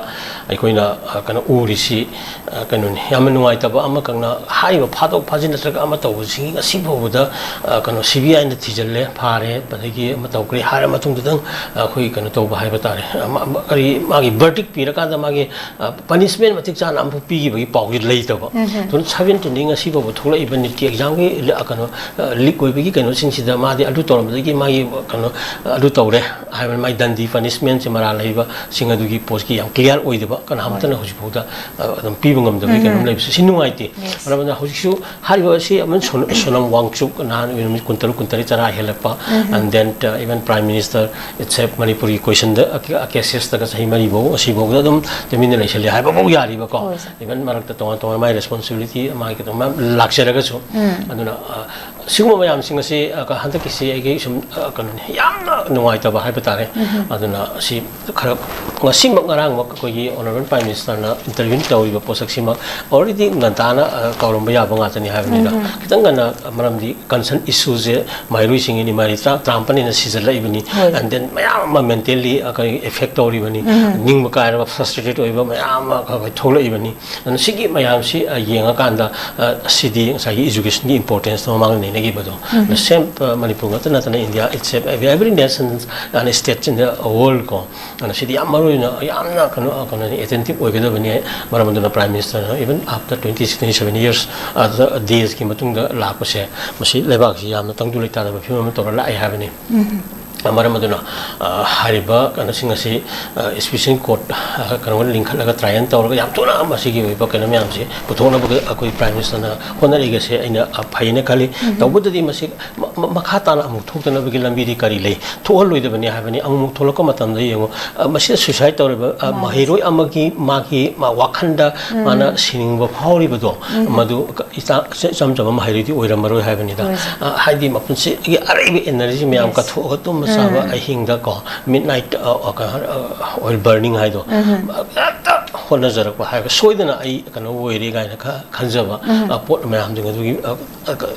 ꯑꯩꯈꯣꯏꯅ, ꯑ, ꯀꯩꯅꯣ ꯎꯔꯤꯁꯤ, ꯑ, ꯀꯩꯅꯣꯅꯤ, ꯌꯥꯝꯅ ꯅꯨꯡꯉꯥꯏꯇꯕ ꯑꯃꯈꯛꯅ ꯍꯥꯏꯔꯤꯕ ꯐꯥꯗꯣꯛ ꯐꯥꯖꯤꯟ ꯅꯠꯇ꯭ꯔꯒ ꯑꯃ ꯇꯧꯕꯁꯤꯡ ꯉꯁꯤ ꯐꯥꯎꯕꯗ, ꯑ, ꯀꯩꯅꯣ, CBIꯅ ꯊꯤꯖꯤꯜꯂꯦ, ꯐꯥꯔꯦ, ꯑꯗꯒꯤ ꯑꯃ ꯇꯧꯈ꯭ꯔꯦ ꯍꯥꯏꯔ ꯃꯇꯨꯡꯗꯨꯗꯪ ꯑꯩꯈꯣꯏ ꯀꯩꯅꯣ ꯇꯧꯕ ꯍꯥꯏꯕ ꯇꯥꯔꯦ꯫ ꯑꯃ, ꯑꯃ, ꯀꯔꯤ, ꯃꯥꯒꯤ verdict ꯄꯤꯔꯀꯥꯟꯗ ꯃꯥꯒꯤ, ꯑ, punishment ꯃꯇꯤꯛ ꯆꯥꯅ ꯑꯃꯐꯥꯎ ꯄꯤꯈꯤꯕꯒꯤ ꯄꯥꯎꯁꯤ ꯂꯩꯇꯕ꯫ ꯎꯝ꯫ two thousand seventeenꯗꯒꯤ ꯉꯁꯤ ꯐꯥꯎꯕ ꯊꯣꯛꯂꯛꯏꯕ NEETꯀꯤ examꯒꯤ, ꯑ, ꯀꯩꯅꯣ, ꯑ, leak ꯑꯣꯏꯕꯒꯤ ꯀꯩꯅꯣꯁꯤꯡꯁꯤꯗ ꯃꯥꯗꯤ ꯑꯗꯨ ꯇꯧꯔꯝꯕꯗꯒꯤ ꯃꯥꯒꯤ, ꯑ, ꯀꯩꯅꯣ, ꯑ, ꯑꯗꯨ ꯇꯧꯔꯦ ꯍꯥꯏꯕ ꯃꯥꯒꯤ ꯗꯟꯗꯤ punishmentꯁꯦ ꯃꯔꯥꯜ ꯂꯩꯕꯁꯤꯡ ꯑꯗꯨꯒꯤ ꯄꯣꯠꯀꯤ ꯌꯥꯝ clear ꯑꯣꯏꯗꯕ, ꯀꯅꯥꯝꯇꯅ ꯍꯣꯏ꯫ ꯍꯧꯖꯤꯛꯐꯥꯎꯗ, ꯑ, ꯑꯗꯨꯝ ꯄꯤꯕ ꯉꯝꯗꯕꯒꯤ ꯎꯝ꯫ ꯀꯩꯅꯣꯝ ꯂꯩꯕꯁꯦ ꯁꯤ ꯅꯨꯡꯉꯥꯏꯇꯦ꯫ Yes꯫ ꯃꯔꯝ ꯑꯗꯨꯅ ꯍꯧꯖꯤꯛꯁꯨ ꯍꯥꯏꯔꯤꯕ ꯑꯁꯤ ꯑꯃꯅ ꯁꯣꯅ-, ꯁꯣꯅꯝ ꯋꯥꯡꯆꯨꯛ ꯅꯍꯥꯟ ꯅꯨꯃꯤꯠ ꯀꯨꯟꯇꯔꯨꯛ, ꯀꯨꯟꯇꯔꯦꯠ ꯆꯔꯥ ꯍꯦꯜꯂꯛꯄ, ꯎꯝ꯫ And then, uh, even Prime Minister, it's a ꯃꯅꯤꯄꯨꯔꯒꯤ questionꯗ, uh, caseꯁꯇꯒ ꯆꯍꯤ ꯃꯔꯤꯐꯥꯎ, ꯑꯁꯤꯐꯥꯎꯗ ꯑꯗꯨꯝ ꯇꯨꯃꯤꯟꯅ ꯂꯩꯁꯜꯂꯤ ꯍꯥꯏꯕꯐꯥꯎ ꯌꯥꯔꯤꯕꯀꯣ꯫ ꯍꯣꯏ, ꯁꯥꯔ꯫ Even ꯃꯔꯛꯇ ꯇꯣꯉꯥꯟ ꯇꯣꯉꯥꯟ ꯃꯥꯒꯤ responsibility, ꯃꯥꯒꯤ ꯀꯩꯅꯣ ꯃꯌꯥꯝ ꯂꯥꯛꯆꯔꯒꯁꯨ꯫ ꯎꯝ꯫ ꯑꯗꯨꯅ, uh, ꯁꯤꯒꯨꯝꯕ ꯃꯌꯥꯝꯁꯤꯡ ꯑꯁꯤ, uh, ꯍꯟꯗꯛꯀꯤꯁꯤ ꯑꯩꯒꯤ ꯁꯨꯝ, uh, ꯀꯩꯅꯣꯅꯤ, ꯌꯥꯝꯅ ꯅꯨꯡꯉꯥꯏꯇꯕ ꯍꯥꯏꯕ ꯇꯥꯔꯦ꯫ ꯎꯝ꯫ ꯑꯗꯨꯅ ꯁꯤ ꯈꯔ ꯉꯁꯤꯃꯛ ꯉꯔꯥꯡꯃꯛ ꯑꯩꯈꯣꯏꯒꯤ Honourable Prime Ministerꯅ intervene ꯇꯧꯔꯤꯕ ꯄꯣꯠꯁꯛꯁꯤꯃꯛ already ꯉꯟꯇꯥꯅ, ꯑ, ꯇꯧꯔꯝꯕ ꯌꯥꯕ ꯉꯥꯛꯇꯅꯤ ꯍꯥꯏꯕꯅꯤꯗ꯫ ꯎꯝ꯫ ꯈꯤꯇꯪ ꯉꯟꯅ, ꯃꯔꯝꯗꯤ concern issueꯁꯦ ꯃꯍꯩꯔꯣꯏꯁꯤꯡꯒꯤꯅꯤ, ꯃꯍꯩꯔꯣꯏ ꯇꯔꯥ, ꯇꯔꯥꯃꯥꯄꯟꯅꯤꯅ ꯁꯤꯖꯜꯂꯛꯏꯕꯅꯤ꯫ ꯍꯣꯏ꯫ And then ꯃꯌꯥꯝ ꯑꯃ mentally, ꯑ, ꯀꯔꯤ effect ꯇꯧꯔꯤꯕꯅꯤ꯫ ꯎꯝ꯫ ꯅꯤꯡꯕ ꯀꯥꯏꯔꯕ, frustrated ꯑꯣꯏꯕ ꯃꯌꯥꯝ ꯑꯃ ꯑꯩꯈꯣꯏ ꯊꯣꯛꯂꯛꯏꯕꯅꯤ꯫ ꯑꯗꯨꯅ ꯁꯤꯒꯤ ꯃꯌꯥꯝꯁꯤ, ꯑ, ꯌꯦꯡꯉꯀꯥꯟꯗ, ꯑ, ꯁꯤꯗꯤ ꯉꯁꯥꯏꯒꯤ educationꯒꯤ importanceꯇꯣ ꯃꯃꯥꯡꯗ ꯅꯩꯅꯈꯤꯕꯗꯣ, ꯎꯝ꯫ The same, ꯑ, ꯃꯅꯤꯄꯨꯔ ꯈꯛꯇ ꯅꯠꯇꯅ India, it's a, every nation and states in the world ꯀꯣ꯫ ꯑꯗꯨꯅ ꯁꯤꯗꯤ ꯌꯥꯝ ꯃꯔꯨ ꯑꯣꯏꯅ ꯌꯥꯝꯅ ꯀꯩꯅꯣ, ꯀꯩꯅꯣꯅꯤ, attentive ꯑꯣꯏꯒꯗꯕꯅꯤ꯫ ꯃꯔꯝ ꯑꯗꯨꯅ Prime Ministerꯅ even after twenty six, twenty seven years, ꯑꯗꯨꯗ daysꯀꯤ ꯃꯇꯨꯡꯗ ꯂꯥꯛꯄꯁꯦ, ꯃꯁꯤ ꯂꯩꯕꯥꯛꯁꯤ ꯌꯥꯝꯅ ꯇꯪꯗꯨ ꯂꯩꯇꯥꯗꯕ ꯐꯤꯕꯝ ꯑꯃ ꯇꯧꯔ ꯂꯥꯛꯑꯦ ꯍꯥꯏꯕꯅꯤ꯫ ꯎꯝ꯫ ꯃꯔꯝ ꯑꯗꯨꯅ, ꯑ, ꯍꯥꯏꯔꯤꯕ ꯀꯩꯅꯣꯁꯤꯡ ꯑꯁꯤ, ꯑ, special court, ꯑ, ꯀꯩꯅꯣ ꯂꯤꯡꯈꯠꯂꯒ trial ꯇꯧꯔꯒ ꯌꯥꯝ ꯊꯨꯅ ꯃꯁꯤꯒꯤ ꯑꯣꯏꯕ ꯀꯩꯅꯣ ꯃꯌꯥꯝꯁꯤ ꯄꯨꯊꯣꯛꯅꯕꯒꯤ ꯑꯩꯈꯣꯏ Prime Ministerꯅ ꯍꯣꯠꯅꯔꯤꯕꯁꯦ ꯑꯩꯅ, ꯑ, ꯐꯩꯅ ꯈꯜꯂꯤ꯫ ꯎꯝ꯫ ꯇꯧꯕꯇꯗꯤ ꯃꯁꯤ ꯃ-, ꯃ-, ꯃꯈꯥ ꯇꯥꯅ ꯑꯃꯨꯛ ꯊꯣꯛꯇꯅꯕꯒꯤ ꯂꯝꯕꯤꯗꯤ ꯀꯔꯤ ꯂꯩ? ꯊꯣꯛꯍꯜꯂꯣꯏꯗꯕꯅꯤ ꯍꯥꯏꯕꯅꯤ꯫ ꯑꯃꯨꯛ ꯊꯣꯛꯂꯛꯄ ꯃꯇꯝꯗ ꯌꯦꯡꯉꯨ, ꯑ, ꯃꯁꯤꯗ suicide ꯇꯧꯔꯤꯕ, ꯑ, ꯃꯥꯅꯤ꯫ ꯃꯍꯩꯔꯣꯏ ꯑꯃꯒꯤ ꯃꯥꯒꯤ ꯃꯥ ꯋꯥꯈꯜꯗ ꯎꯝ꯫ ꯃꯥꯅ ꯁꯤꯅꯤꯡꯕ ꯐꯥꯎꯔꯤꯕꯗꯣ, ꯎꯝ꯫ ꯃꯗꯨ ꯏꯆꯥ-, ꯏꯆꯝ ꯆꯝꯕ ꯃꯍꯩꯔꯣꯏꯗꯤ ꯑꯣꯏꯔꯝꯃꯔꯣꯏ ꯍꯥꯏꯕꯅꯤꯗ꯫ ꯍꯣꯏ, ꯁꯥꯔ꯫ ꯑ, ꯍꯥꯏꯗꯤ ꯃꯄꯨꯟꯁꯤꯒꯤ ꯑꯔꯩꯕ energy ꯃꯌꯥꯝ Yes. ꯀꯠꯊꯣꯛꯑꯒ ꯇꯨꯝꯕ ꯆꯥꯕ ꯎꯝ꯫ ꯑꯍꯤꯡꯗ ꯀꯣ, midnight, ꯑ, ꯑ, ꯀꯩꯅꯣ, ꯑ, oil burning ꯍꯥꯏꯗꯣ, ꯎꯝ꯫ ꯍꯦꯛꯇ ꯍꯣꯠꯅꯖꯔꯛꯄ ꯍꯥꯏꯕ, ꯁꯣꯏꯗꯅ ꯑꯩ ꯀꯩꯅꯣ ꯑꯣꯏꯔꯦ ꯀꯥꯏꯅ ꯈ-, ꯈꯟꯖꯕ, ꯎꯝ꯫ ꯑ, ꯄꯣꯠ ꯃꯌꯥꯝꯁꯤꯡ ꯑꯗꯨꯒꯤ, ꯑ, ꯑ, ꯀ-,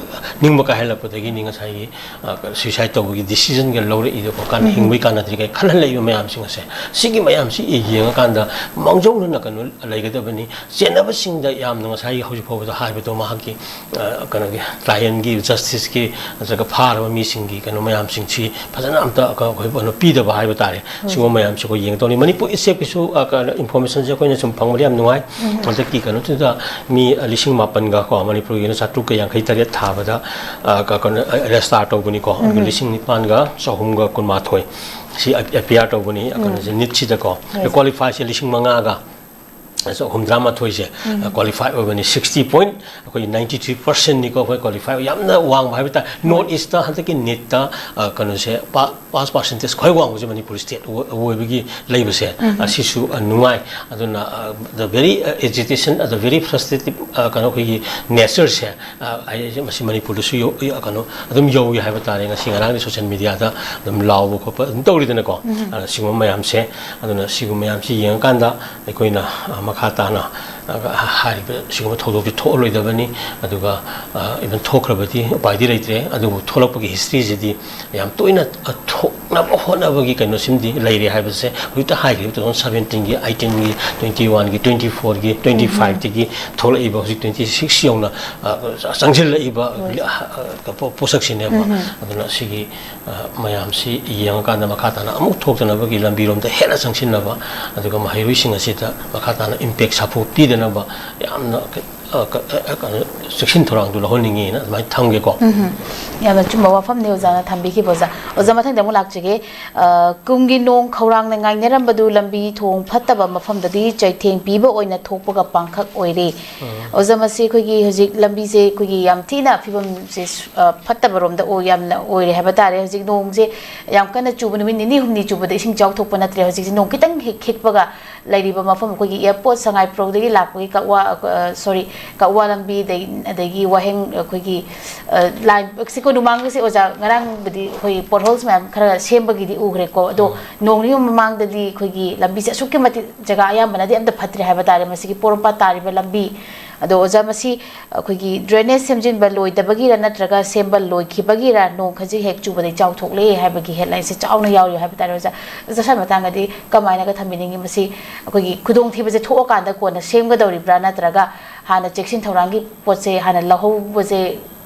ꯅꯤꯡꯕ ꯀꯥꯏꯍꯜꯂꯛꯄꯗꯒꯤꯅꯤ ꯉꯁꯥꯏꯒꯤ, ꯑ, ꯀ-, suicide ꯇꯧꯕꯒꯤ decisionꯒ ꯂꯧꯔꯛꯏꯗꯣꯀꯣ, ꯀꯥꯟꯅ ꯎꯝ꯫ ꯍꯤꯡꯕꯒꯤ ꯀꯥꯟꯅꯗ꯭ꯔꯤ ꯀꯥꯏ ꯈꯜꯍꯜꯂꯛꯏꯕ ꯃꯌꯥꯝꯁꯤꯡ ꯑꯁꯦ꯫ ꯁꯤꯒꯤ ꯃꯌꯥꯝꯁꯤ ꯌꯦꯡꯉꯀꯥꯟꯗ ꯃꯥꯡꯖꯧꯅꯅ ꯀꯩꯅꯣ ꯂꯩꯒꯗꯕꯅꯤ꯫ ꯆꯦꯟꯅꯕꯁꯤꯡꯗ ꯌꯥꯝꯅ ꯉꯁꯥꯏꯒꯤ ꯍꯧꯖꯤꯛ ꯐꯥꯎꯕꯗ ꯍꯥꯏꯕꯗꯣ ꯃꯍꯥꯛꯀꯤ, ꯑ, ꯀꯩꯅꯣꯒꯤ clientꯒꯤ justiceꯀꯤ ꯅꯠꯇ꯭ꯔꯒ ꯐꯥꯔꯕ ꯃꯤꯁꯤꯡꯒꯤ ꯀꯩꯅꯣ ꯃꯌꯥꯝꯁꯤꯡꯁꯤ ꯐꯖꯅ ꯑꯝꯇ ꯑꯩꯈꯣꯏ ꯀꯩꯅꯣ ꯄꯤꯗꯕ ꯍꯥꯏꯕ ꯇꯥꯔꯦ꯫ ꯍꯣꯏ꯫ ꯁꯤꯒꯨꯝꯕ ꯃꯌꯥꯝꯁꯦ ꯑꯩꯈꯣꯏ ꯌꯦꯡꯒꯗꯧꯅꯤ꯫ ꯃꯅꯤꯄꯨꯔ ꯏꯁꯇꯦꯠꯀꯤꯁꯨ, ꯑ, ꯀꯩꯅꯣ, informationꯁꯦ ꯑꯩꯈꯣꯏꯅ ꯁꯨꯝ ꯐꯪꯕꯗ ꯌꯥꯝ ꯅꯨꯡꯉꯥꯏ꯫ ꯎꯝ꯫ ꯍꯟꯗꯛꯀꯤ ꯀꯩꯅꯣꯁꯤꯗ ꯃꯤ, ꯑ, ꯂꯤꯁꯤꯡ ꯃꯥꯄꯟꯒ ꯀꯣ, ꯃꯅꯤꯄꯨꯔꯒꯤꯅ ꯆꯥꯇ꯭ꯔꯨꯛꯀ ꯌꯥꯡꯈꯩ ꯇꯔꯦꯠ ꯊꯥꯕꯗ, ꯑ, ꯀ-, ꯀꯩꯅꯣ, ꯑ, register ꯇꯧꯕꯅꯤꯀꯣ꯫ ꯑꯗꯨ ꯎꯝ꯫ ꯂꯤꯁꯤꯡ ꯅꯤꯄꯥꯟꯒ ꯆꯍꯨꯝꯒ ꯀꯨꯟꯃꯥꯊꯣꯏ ꯁꯤ ꯑꯦ-, appear ꯇꯧꯕꯅꯤ, ꯎꯝ꯫ ꯀꯩꯅꯣꯁꯦ, NEETꯁꯤꯗꯀꯣ꯫ ꯍꯣꯏ꯫ Qualifyꯁꯦ ꯂꯤꯁꯤꯡ ꯃꯉꯥꯒ ꯍꯨꯝꯗ꯭ꯔꯥ ꯃꯥꯊꯣꯏꯁꯦ, ꯎꯝ꯫ ꯑ, qualify ꯑꯣꯏꯕꯅꯤ꯫ Sixty point, ꯑꯩꯈꯣꯏꯒꯤ ninety three percentꯅꯤꯀꯣ ꯑꯩꯈꯣꯏ qualify ꯑꯣꯏ-, ꯌꯥꯝꯅ ꯋꯥꯡꯕ ꯍꯥꯏꯕ ꯇꯥꯔꯦ꯫ ꯍꯣꯏ꯫ North Eastꯇ ꯍꯟꯗꯛꯀꯤ NEETꯇ, ꯑ, ꯀꯩꯅꯣꯁꯦ, ꯄꯥ-, pass percentage ꯈ꯭ꯋꯥꯏ ꯋꯥꯡꯕꯁꯦ ꯃꯅꯤꯄꯨꯔ state ꯑꯣꯏ-, ꯑꯣꯏꯕꯒꯤ ꯂꯩꯕꯁꯦ, ꯎꯝ꯫ ꯑꯁꯤꯁꯨ, ꯑ, ꯅꯨꯡꯉꯥꯏ꯫ ꯑꯗꯨꯅ, ꯑ, the very, ꯑ, agitation, ꯑ, the very frustrative, ꯑ, ꯀꯩꯅꯣ, ꯑꯩꯈꯣꯏꯒꯤ natureꯁꯦ, ꯑ, ꯑꯩ-, ꯃꯁꯤ ꯃꯅꯤꯄꯨꯔꯗꯁꯨ ꯌꯧ-, ꯑ, ꯀꯩꯅꯣ, ꯑꯗꯨꯝ ꯌꯧꯏ ꯍꯥꯏꯕ ꯇꯥꯔꯦ꯫ ꯉꯁꯤ ꯉꯔꯥꯡꯗꯤ social mediaꯗ ꯑꯗꯨꯝ ꯂꯥꯎꯕ ꯈꯣꯠꯄ ꯑꯗꯨꯝ ꯇꯧꯔꯤꯗꯅꯀꯣ꯫ ꯎꯝ꯫ ꯑꯗꯨꯅ ꯁꯤꯒꯨꯝꯕ ꯃꯌꯥꯝꯁꯦ, ꯑꯗꯨꯅ ꯁꯤꯒꯨꯝꯕ ꯃꯌꯥꯝꯁꯤ ꯌꯦꯡꯉꯀꯥꯟꯗ ꯑꯩꯈꯣꯏꯅ, ꯑ, ꯃꯈꯥ ꯇꯥꯅ, ꯑ, ꯍꯥꯏꯔꯤꯕ ꯁꯤꯒꯨꯝꯕ ꯊꯧꯗꯣꯛꯁꯤ ꯊꯣꯛꯑꯔꯣꯏꯗꯕꯅꯤ꯫ ꯑꯗꯨꯒ, ꯑ, even ꯊꯣꯛꯈ꯭ꯔꯕꯗꯤ ꯎꯄꯥꯏꯗꯤ ꯂꯩꯇ꯭ꯔꯦ꯫ ꯑꯗꯨꯕꯨ ꯊꯣꯛꯂꯛꯄꯒꯤ historyꯁꯤꯗꯤ ꯌꯥꯝ ꯇꯣꯏꯅ, ꯑ, ꯊꯣꯛꯅꯕ ꯍꯣꯠꯅꯕꯒꯤ ꯀꯩꯅꯣꯁꯤꯃꯗꯤ ꯂꯩꯔꯦ ꯍꯥꯏꯕꯁꯦ ꯍꯧꯖꯤꯛꯇ ꯍꯥꯏꯈ꯭ꯔꯤꯕ two thousand seventeenꯒꯤ, eighteenꯒꯤ, twenty oneꯒꯤ, twenty fourꯒꯤ, twenty fiveꯇꯒꯤ ꯊꯣꯛꯂꯛꯏꯕ ꯍꯧꯖꯤꯛ twenty six ꯌꯧꯅ, ꯑ, ꯆꯪꯁꯤꯜꯂꯛꯏꯕ, ꯍꯣꯏ꯫ ꯑ, ꯑ, ꯄꯣ-, ꯄꯣꯠꯁꯛꯁꯤꯅꯦꯕ꯫ ꯎꯝ꯫ ꯑꯗꯨꯅ ꯁꯤꯒꯤ, ꯑ, ꯃꯌꯥꯝꯁꯤ ꯌꯦꯡꯉꯀꯥꯟꯗ ꯃꯈꯥ ꯇꯥꯅ ꯑꯃꯨꯛ ꯊꯣꯛꯇꯅꯕꯒꯤ ꯂꯝꯕꯤꯔꯣꯝꯗ ꯍꯦꯟꯅ ꯆꯪꯁꯤꯟꯅꯕ, ꯑꯗꯨꯒ ꯃꯍꯩꯔꯣꯏꯁꯤꯡ ꯑꯁꯤꯗ ꯃꯈꯥ ꯇꯥꯅ impact ꯁꯥꯐꯨ ꯄꯤꯗꯅꯕ ꯌꯥꯝꯅ ꯀ-, ꯑ, ꯀ-, ꯑ, ꯑ, ꯀꯩꯅꯣ, ꯆꯦꯛꯁꯤꯟ ꯊꯧꯔꯥꯡꯗꯨ ꯂꯧꯍꯟꯅꯤꯡꯉꯤꯅ ꯑꯗꯨꯃꯥꯏꯅ ꯊꯝꯒꯦꯀꯣ꯫ ꯎꯝ꯫ ꯌꯥꯝꯅ ꯆꯨꯝꯕ ꯋꯥꯐꯝꯅꯤ ꯑꯣꯖꯥꯅ ꯊꯝꯕꯤꯈꯤꯕ, ꯑꯣꯖꯥ꯫ ꯑꯣꯖꯥ, ꯃꯊꯪꯗ ꯑꯃꯨꯛ ꯂꯥꯛꯆꯒꯦ꯫ ꯑ, ꯀꯨꯝꯒꯤ ꯅꯣꯡ ꯈꯧꯔꯥꯡꯅ ꯉꯥꯏꯅꯔꯝꯕꯗꯨ ꯂꯝꯕꯤ ꯊꯣꯡ ꯐꯠꯇꯕ ꯃꯐꯝꯗꯗꯤ ꯆꯩꯊꯦꯡ ꯄꯤꯕ ꯑꯣꯏꯅ ꯊꯣꯛꯄꯒ ꯄꯥꯡꯈꯛ ꯑꯣꯏꯔꯦ꯫ ꯎꯝ꯫ ꯑꯣꯖꯥ, ꯃꯁꯤ ꯑꯩꯈꯣꯏꯒꯤ ꯍꯧꯖꯤꯛ ꯂꯝꯕꯤꯁꯦ ꯑꯩꯈꯣꯏꯒꯤ ꯌꯥꯝ ꯊꯤꯅ ꯐꯤꯕꯝꯁꯦ, ꯑ, ꯐꯠꯇꯕꯔꯣꯝꯗ ꯑꯣꯏ-, ꯌꯥꯝꯅ ꯑꯣꯏꯔꯦ ꯍꯥꯏꯕ ꯇꯥꯔꯦ꯫ ꯍꯧꯖꯤꯛ ꯅꯣꯡꯁꯦ ꯌꯥꯝ ꯀꯟꯅ ꯆꯨꯕ, ꯅꯨꯃꯤꯠ ꯅꯤꯅꯤ ꯍꯨꯝꯅꯤ ꯆꯨꯕꯗ ꯏꯁꯤꯡ ꯏꯆꯥꯎ ꯊꯣꯛꯄ ꯅꯠꯇ꯭ꯔꯦ꯫ ꯍꯧꯖꯤꯛꯁꯦ ꯅꯣꯡ ꯈꯤꯇꯪ ꯍꯦꯛ ꯈꯤꯛꯄꯒ ꯂꯩꯔꯤꯕ ꯃꯐꯝ ꯑꯩꯈꯣꯏꯒꯤ airport ꯁꯉꯥꯏꯄ꯭ꯔꯧꯗꯒꯤ ꯂꯥꯛꯄꯒꯤ ꯀꯛꯋꯥ, ꯑ, sorry, ꯀꯛꯋꯥ ꯂꯝꯕꯤ, ꯑꯗꯩ, ꯑꯗꯒꯤ ꯋꯥꯍꯦꯡ, ꯑꯩꯈꯣꯏꯒꯤ, ꯑ, ꯂꯥꯏꯟ, ꯁꯤ ꯀꯣꯅꯨꯡꯃꯥꯡꯒꯤꯁꯦ ꯑꯣꯖꯥ, ꯉꯔꯥꯡꯕꯨꯗꯤ ꯑꯩꯈꯣꯏ ꯄꯣꯠꯍꯣꯜꯁ ꯃꯌꯥꯝ ꯈꯔ ꯁꯦꯝꯕꯒꯤꯗꯤ ꯎꯈ꯭ꯔꯦꯀꯣ꯫ ꯑꯗꯣ ꯅꯣꯡ ꯅꯤꯅꯤ ꯃꯃꯥꯡꯗꯗꯤ ꯑꯩꯈꯣꯏꯒꯤ ꯂꯝꯕꯤꯁꯦ ꯑꯁꯨꯛꯀꯤ ꯃꯇꯤꯛ ꯖꯒꯥ ꯑꯌꯥꯝꯕꯅꯗꯤ ꯑꯝꯇ ꯐꯠꯇ꯭ꯔꯦ ꯍꯥꯏꯕ ꯇꯥꯔꯦ, ꯃꯁꯤꯒꯤ ꯄꯣꯔꯣꯝꯄꯥꯠ ꯇꯥꯔꯤꯕ ꯂꯝꯕꯤ꯫ ꯑꯗꯣ ꯑꯣꯖꯥ, ꯃꯁꯤ ꯑꯩꯈꯣꯏꯒꯤ ꯗ꯭ꯔꯦꯅꯦꯖ ꯁꯦꯝꯖꯤꯟꯕ ꯂꯣꯏꯗꯕꯒꯤꯔ ꯅꯠꯇ꯭ꯔꯒ ꯁꯦꯝꯕ ꯂꯣꯏꯈꯤꯕꯒꯤꯔ ꯅꯣꯡ ꯈꯖꯤꯛ ꯍꯦꯛ ꯆꯨꯕꯗ ꯏꯆꯥꯎ ꯊꯣꯛꯂꯦ ꯍꯥꯏꯕꯒꯤ ꯍꯦꯗꯂꯥꯏꯟꯁꯦ ꯆꯥꯎꯅ ꯌꯥꯎꯔꯤ ꯍꯥꯏꯕ ꯇꯥꯔꯦ ꯑꯣꯖꯥ꯫ ꯑꯣꯖꯥ, ꯁ꯭ꯋꯥꯏ ꯃꯇꯥꯡꯗꯗꯤ ꯀꯃꯥꯏꯅꯒ ꯊꯝꯕꯤꯅꯤꯡꯉꯤ? ꯃꯁꯤ ꯑꯩꯈꯣꯏꯒꯤ ꯈꯨꯗꯣꯡꯊꯤꯕꯁꯦ ꯊꯣꯛꯑꯀꯥꯟꯗ ꯀꯣꯟꯅ ꯁꯦꯝꯒꯗꯧꯔꯤꯕ꯭ꯔꯥ, ꯅꯠꯇ꯭ꯔꯒ ꯍꯥꯟꯅ ꯆꯦꯛꯁꯤꯟ ꯊꯧꯔꯥꯡꯒꯤ ꯄꯣꯠꯁꯦ ꯍꯥꯟꯅ ꯂꯧꯍꯧꯕꯁꯦ,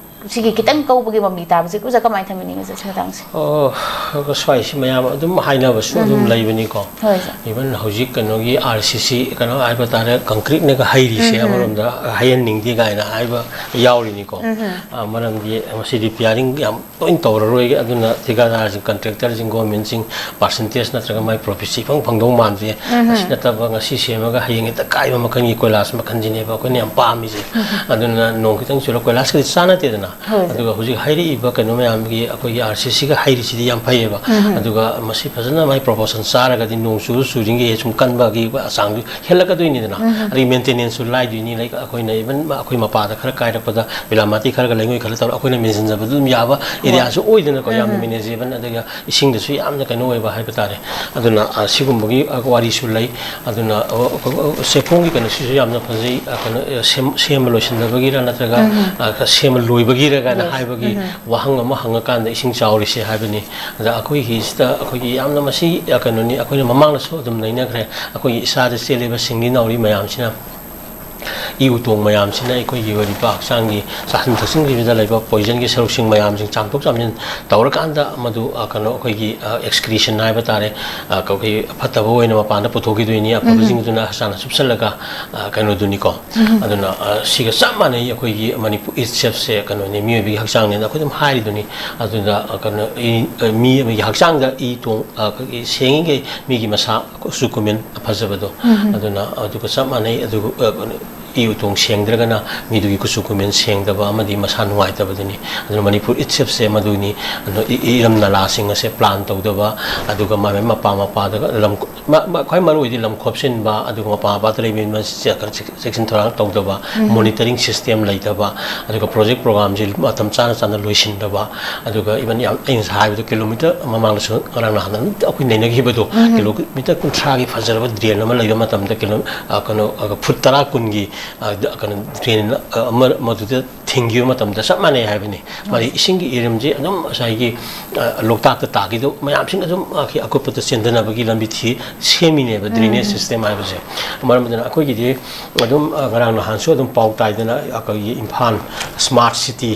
ꯁꯤꯒꯤ ꯈꯤꯇꯪ ꯀꯧꯕꯒꯤ ꯃꯃꯤ ꯇꯥꯕꯁꯦ ꯑꯣꯖꯥ, ꯀꯃꯥꯏꯅ ꯊꯝꯕꯤꯅꯤꯡꯉꯤ ꯁꯤ ꯃꯇꯥꯡꯁꯦ? ꯑꯣ, ꯁ꯭ꯋꯥꯏꯁꯤ ꯃꯌꯥꯝ ꯑꯗꯨꯝ ꯍꯥꯏꯅꯕꯁꯨ ꯑꯗꯨꯝ ꯂꯩꯕꯅꯤꯀꯣ꯫ ꯍꯣꯏ, ꯑꯣꯖꯥ꯫ Even ꯍꯧꯖꯤꯛ ꯀꯩꯅꯣꯒꯤ R C C, ꯀꯩꯅꯣ ꯍꯥꯏꯕ ꯇꯥꯔꯦ, ꯀꯪꯀ꯭ꯔꯤꯠꯅꯒ ꯍꯩꯔꯤꯁꯦ ꯑꯃꯔꯣꯝꯗ ꯍꯩꯍꯟꯅꯤꯡꯗꯦ ꯀꯥꯏꯅ ꯍꯥꯏꯕ ꯌꯥꯎꯔꯤꯅꯤꯀꯣ꯫ ꯑ, ꯃꯔꯝꯗꯤ ꯃꯁꯤ ꯔꯤꯄꯤꯌꯥꯔꯤꯡ ꯌꯥꯝ ꯇꯣꯏꯅ ꯇꯧꯔꯔꯣꯏꯒꯦ, ꯑꯗꯨꯅ ꯊꯤꯀꯥꯗꯥꯔꯁꯤꯡ, ꯀꯟꯇ꯭ꯔꯦꯛꯇꯔꯁꯤꯡ, ꯒꯣꯔꯃꯦꯟꯁꯤꯡ ꯄꯥꯔꯁꯦꯟꯇꯦꯖ ꯅꯠꯇ꯭ꯔꯒ ꯃꯥꯏ ꯄ꯭ꯔꯣꯐꯤꯠꯁꯤ ꯏꯐꯪ ꯐꯪꯗꯧ ꯃꯥꯟꯗꯦ꯫ ꯑꯁꯤ ꯅꯠꯇꯕ ꯉꯁꯤ ꯁꯦꯝꯃꯒ ꯍꯌꯦꯡ ꯍꯦꯛꯇ ꯀꯥꯏꯕ ꯃꯈꯜꯒꯤ ꯀꯣꯏꯂꯥꯁ ꯃꯈꯜꯁꯤꯅꯦꯕ ꯑꯩꯈꯣꯏꯅ ꯌꯥꯝ ꯄꯥꯝꯃꯤꯁꯦ꯫ ꯑꯗꯨꯅ ꯅꯣꯡ ꯈꯤꯇꯪ ꯆꯨꯔ ꯀꯣꯏꯂꯥꯁꯀꯗꯤ ꯆꯥꯟꯅꯗꯦꯗꯅ꯫ ꯍꯣꯏ, ꯁꯥꯔ꯫ ꯑꯗꯨꯒ ꯍꯧꯖꯤꯛ ꯍꯩꯔꯛꯏꯕ ꯀꯩꯅꯣ ꯃꯌꯥꯝꯒꯤ ꯑꯩꯈꯣꯏꯒꯤ R C C ꯒ ꯍꯩꯔꯤꯁꯤꯗꯤ ꯌꯥꯝ ꯐꯩꯌꯦꯕ꯫ ꯑꯗꯨꯒ ꯃꯁꯤ ꯐꯖꯅ ꯃꯥꯏ ꯄ꯭ꯔꯣꯄꯣꯔꯁꯟ ꯆꯥꯔꯒꯗꯤ ꯅꯣꯡ ꯆꯨꯔ ꯆꯨꯔꯤꯉꯩ ꯁꯨꯝ ꯀꯟꯕꯒꯤ ꯆꯥꯡꯗꯨ ꯍꯦꯜꯂꯛꯀꯗꯣꯏꯅꯤꯗꯅ꯫ ꯑꯗꯒꯤ ꯃꯦꯟꯇꯦꯅꯦꯟꯁꯁꯨ ꯂꯥꯏꯗꯣꯏꯅꯤ꯫ ꯂꯥꯏꯛ ꯑꯩꯈꯣꯏꯅ even ꯑꯩꯈꯣꯏ ꯃꯄꯥꯗ ꯈꯔ ꯀꯥꯏꯔꯛꯄꯗ ꯕꯤꯂꯥꯃꯥꯇꯤ ꯈꯔꯒ ꯂꯩꯉꯣꯏ ꯈꯔ ꯇꯧꯔꯒ ꯑꯩꯈꯣꯏꯅ ꯃꯦꯟꯁꯤꯟꯖꯕꯗꯨ ꯑꯗꯨꯝ ꯌꯥꯕ ꯑꯦꯔꯤꯌꯥꯁꯨ ꯑꯣꯏꯗꯅꯀꯣ, ꯌꯥꯝꯅ ꯃꯦꯅꯦꯖꯦꯕꯜ, ꯑꯗꯨꯒ ꯏꯁꯤꯡꯗꯁꯨ ꯌꯥꯝꯅ ꯀꯩꯅꯣ ꯑꯣꯏꯕ ꯍꯥꯏꯕ ꯇꯥꯔꯦ꯫ ꯑꯗꯨꯅ, ꯑ, ꯁꯤꯒꯨꯝꯕꯒꯤ, ꯑ, ꯋꯥꯔꯤꯁꯨ ꯂꯩ꯫ ꯑꯗꯨꯅ, ꯑ, ꯑ, ꯑ, ꯆꯦꯛꯐꯣꯡꯒꯤ ꯀꯩꯅꯣꯁꯤꯁꯨ ꯌꯥꯝꯅ ꯐꯖꯩ, ꯑ, ꯀꯩꯅꯣ, ꯑ, ꯁꯦꯝ-, ꯁꯦꯝꯕ ꯂꯣꯏꯁꯤꯟꯗꯕꯒꯤꯔ ꯅꯠꯇ꯭ꯔꯒ, ꯑ, ꯁꯦꯝꯕ ꯂꯣꯏꯕꯒꯤꯔ ꯀꯥꯏꯅ ꯍꯥꯏꯕꯒꯤ ꯋꯥꯍꯪ ꯑꯃ ꯍꯪꯉꯀꯥꯟꯗ ꯏꯁꯤꯡ ꯆꯥꯎꯔꯤꯁꯦ ꯍꯥꯏꯕꯅꯤ꯫ ꯑꯗ ꯑꯩꯈꯣꯏꯒꯤꯁꯤꯗ ꯑꯩꯈꯣꯏꯒꯤ ꯌꯥꯝꯅ ꯃꯁꯤ, ꯑ, ꯀꯩꯅꯣꯅꯤ, ꯑꯩꯈꯣꯏꯅ ꯃꯃꯥꯡꯗꯁꯨ ꯑꯗꯨꯝ ꯅꯩꯅꯈ꯭ꯔꯦ꯫ ꯑꯩꯈꯣꯏꯒꯤ ꯏꯁꯥꯗ ꯆꯦꯜꯂꯤꯕ ꯁꯤꯡꯂꯤ ꯅꯥꯎꯔꯤ ꯃꯌꯥꯝꯁꯤꯅ, ꯏ ꯎꯇꯣꯡ ꯃꯌꯥꯝꯁꯤꯅ ꯑꯩꯈꯣꯏꯒꯤ ꯑꯣꯏꯔꯤꯕ ꯍꯛꯆꯥꯡꯒꯤ ꯆꯥꯁꯤꯟ ꯊꯛꯆꯤꯟꯈꯤꯕꯗ ꯂꯩꯕ ꯄꯣꯏꯖꯟꯒꯤ ꯁꯔꯨꯛꯁꯤꯡ ꯃꯌꯥꯝꯁꯤꯡ ꯆꯥꯝꯊꯣꯛ ꯆꯥꯝꯁꯤꯟ ꯇꯧꯔꯀꯥꯟꯗ ꯃꯗꯨ, ꯑ, ꯀꯩꯅꯣ, ꯑꯩꯈꯣꯏꯒꯤ, ꯑ, excretion ꯍꯥꯏꯕ ꯇꯥꯔꯦ, ꯑ, ꯑꯩꯈꯣꯏꯒꯤ ꯐꯠꯇꯕ ꯑꯣꯏꯅ ꯃꯄꯥꯟꯗ ꯄꯨꯊꯣꯛꯈꯤꯗꯣꯏꯅꯤ꯫ ꯑꯐꯕꯁꯤꯡꯗꯨꯅ ꯍꯛꯆꯥꯡꯗ ꯆꯨꯞꯁꯜꯂꯒ, ꯑ, ꯀꯩꯅꯣꯗꯨꯅꯤꯀꯣ꯫ ꯑꯗꯨꯅ, ꯑ, ꯁꯤꯒ ꯆꯞ ꯃꯥꯟꯅꯩ꯫ ꯑꯩꯈꯣꯏꯒꯤ ꯃꯅꯤꯄꯨꯔ ꯏꯠꯁꯦꯞꯁꯦ ꯀꯩꯅꯣꯅꯤ, ꯃꯤꯑꯣꯏꯕꯒꯤ ꯍꯛꯆꯥꯡꯅꯦꯅ ꯑꯩꯈꯣꯏ ꯑꯗꯨꯝ ꯍꯥꯏꯔꯤꯗꯨꯅꯤ꯫ ꯑꯗꯨꯗ, ꯑ, ꯀꯩꯅꯣ, ꯏ-, ꯑ, ꯃꯤ ꯑꯃꯒꯤ ꯍꯛꯆꯥꯡꯗ ꯏ ꯇꯣꯡ-, ꯑ, ꯑꯩꯈꯣꯏꯒꯤ ꯁꯦꯡꯉꯤꯈꯩ ꯃꯤꯒꯤ ꯃꯁꯥ ꯀꯨꯆꯨ ꯀꯨꯃꯦꯟ ꯐꯖꯕꯗꯣ꯫ ꯑꯗꯨꯅ ꯑꯗꯨꯒ ꯆꯞ ꯃꯥꯟꯅꯩ꯫ ꯑꯗꯨꯒ, ꯑ, ꯀꯩꯅꯣ, ꯏ ꯎꯇꯣꯡ ꯁꯦꯡꯗ꯭ꯔꯒꯅ ꯃꯤꯗꯨꯒꯤ ꯀꯨꯆꯨ ꯀꯨꯃꯦꯟ ꯁꯦꯡꯗꯕ ꯑꯃꯗꯤ ꯃꯁꯥ ꯅꯨꯡꯉꯥꯏꯇꯕꯗꯨꯅꯤ꯫ ꯑꯗꯨꯅ ꯃꯅꯤꯄꯨꯔ ꯏꯠꯁꯦꯞꯁꯦ ꯃꯗꯨꯅꯤ꯫ ꯑꯗꯨꯅ ꯏ-, ꯏꯔꯝ ꯅꯂꯥꯁꯤꯡ ꯑꯁꯦ ꯄ꯭ꯂꯥꯟ ꯇꯧꯗꯕ, ꯑꯗꯨꯒ ꯃꯥꯏ ꯃꯥꯏ ꯃꯄꯥ ꯃꯄꯥꯗꯒ ꯂꯝ, ꯃ-, ꯃ-, ꯈ꯭ꯋꯥꯏ ꯃꯔꯨ ꯑꯣꯏꯗꯤ ꯂꯝ ꯈꯣꯞꯆꯤꯟꯕ, ꯑꯗꯨꯒ ꯃꯄꯥ ꯃꯄꯥꯗ ꯂꯩꯕ ꯃꯤꯁꯤꯡꯁꯦ ꯆꯦꯛꯁꯤꯟ ꯊꯧꯔꯥꯡ ꯇꯧꯗꯕ, ꯎꯝ꯫ ꯃꯣꯅꯤꯇꯔꯤꯡ ꯁꯤꯁꯇꯦꯝ ꯂꯩꯇꯕ, ꯑꯗꯨꯒ ꯄ꯭ꯔꯣꯖꯦꯛ ꯄ꯭ꯔꯣꯒ꯭ꯔꯥꯝꯁꯤ ꯃꯇꯝ ꯆꯥꯅ ꯆꯥꯅ ꯂꯣꯏꯁꯤꯟꯗꯕ, ꯑꯗꯨꯒ ꯏꯚꯟ ꯌꯥꯝ, ꯑꯩꯅ ꯉꯁꯥꯏ ꯍꯥꯏꯕꯗꯣ, ꯀꯤꯂꯣꯃꯤꯇꯔ ꯃꯃꯥꯡꯗꯁꯨ ꯉꯔꯥꯡ ꯅꯍꯥꯟ ꯑꯗꯨꯝ ꯑꯩꯈꯣꯏ ꯅꯩꯅꯈꯤꯕꯗꯣ, ꯎꯝ꯫ ꯀꯤꯂꯣꯃꯤꯇꯔ ꯀꯨꯟꯊ꯭ꯔꯥꯒꯤ ꯐꯖꯔꯕ ꯗ꯭ꯔꯦꯟ ꯑꯃ ꯂꯩꯕ ꯃꯇꯝꯗ ꯀꯤꯂꯣ-, ꯑ, ꯀꯩꯅꯣ, ꯑ, ꯐꯨꯠ ꯇꯔꯥ ꯀꯨꯟꯒꯤ, ꯑ, ꯗ-, ꯀꯩꯅꯣ, ꯗ꯭ꯔꯦꯟ, ꯑ, ꯑꯃ ꯃꯗꯨꯗ ꯊꯤꯡꯈꯤꯕ ꯃꯇꯝꯗ ꯆꯞ ꯃꯥꯟꯅꯩ ꯍꯥꯏꯕꯅꯤ꯫ ꯃꯥꯗꯤ ꯏꯁꯤꯡꯒꯤ ꯏꯔꯝꯁꯤ ꯑꯗꯨꯝ ꯉꯁꯥꯏꯒꯤ, ꯑ, ꯂꯣꯛꯇꯥꯛꯇ ꯇꯥꯈꯤꯗꯧ ꯃꯌꯥꯝꯁꯤꯡ ꯑꯗꯨꯝ, ꯑ, ꯑꯀꯨꯠꯄꯗ ꯆꯦꯟꯊꯅꯕꯒꯤ ꯂꯝꯕꯤ ꯊꯤ-, ꯁꯦꯝꯃꯤꯅꯦꯕ, ꯗ꯭ꯔꯦꯅꯦꯖ ꯁꯤꯁꯇꯦꯝ ꯍꯥꯏꯕꯁꯦ꯫ ꯃꯔꯝ ꯑꯗꯨꯅ ꯑꯩꯈꯣꯏꯒꯤꯗꯤ ꯑꯗꯨꯝ, ꯑ, ꯉꯔꯥꯡ ꯅꯍꯥꯟꯁꯨ ꯑꯗꯨꯝ ꯄꯥꯎ ꯇꯥꯏꯗꯅ ꯑꯩꯈꯣꯏꯒꯤ ꯏꯝꯐꯥꯜ ꯁ꯭ꯃꯥꯔꯠ ꯁꯤꯇꯤ,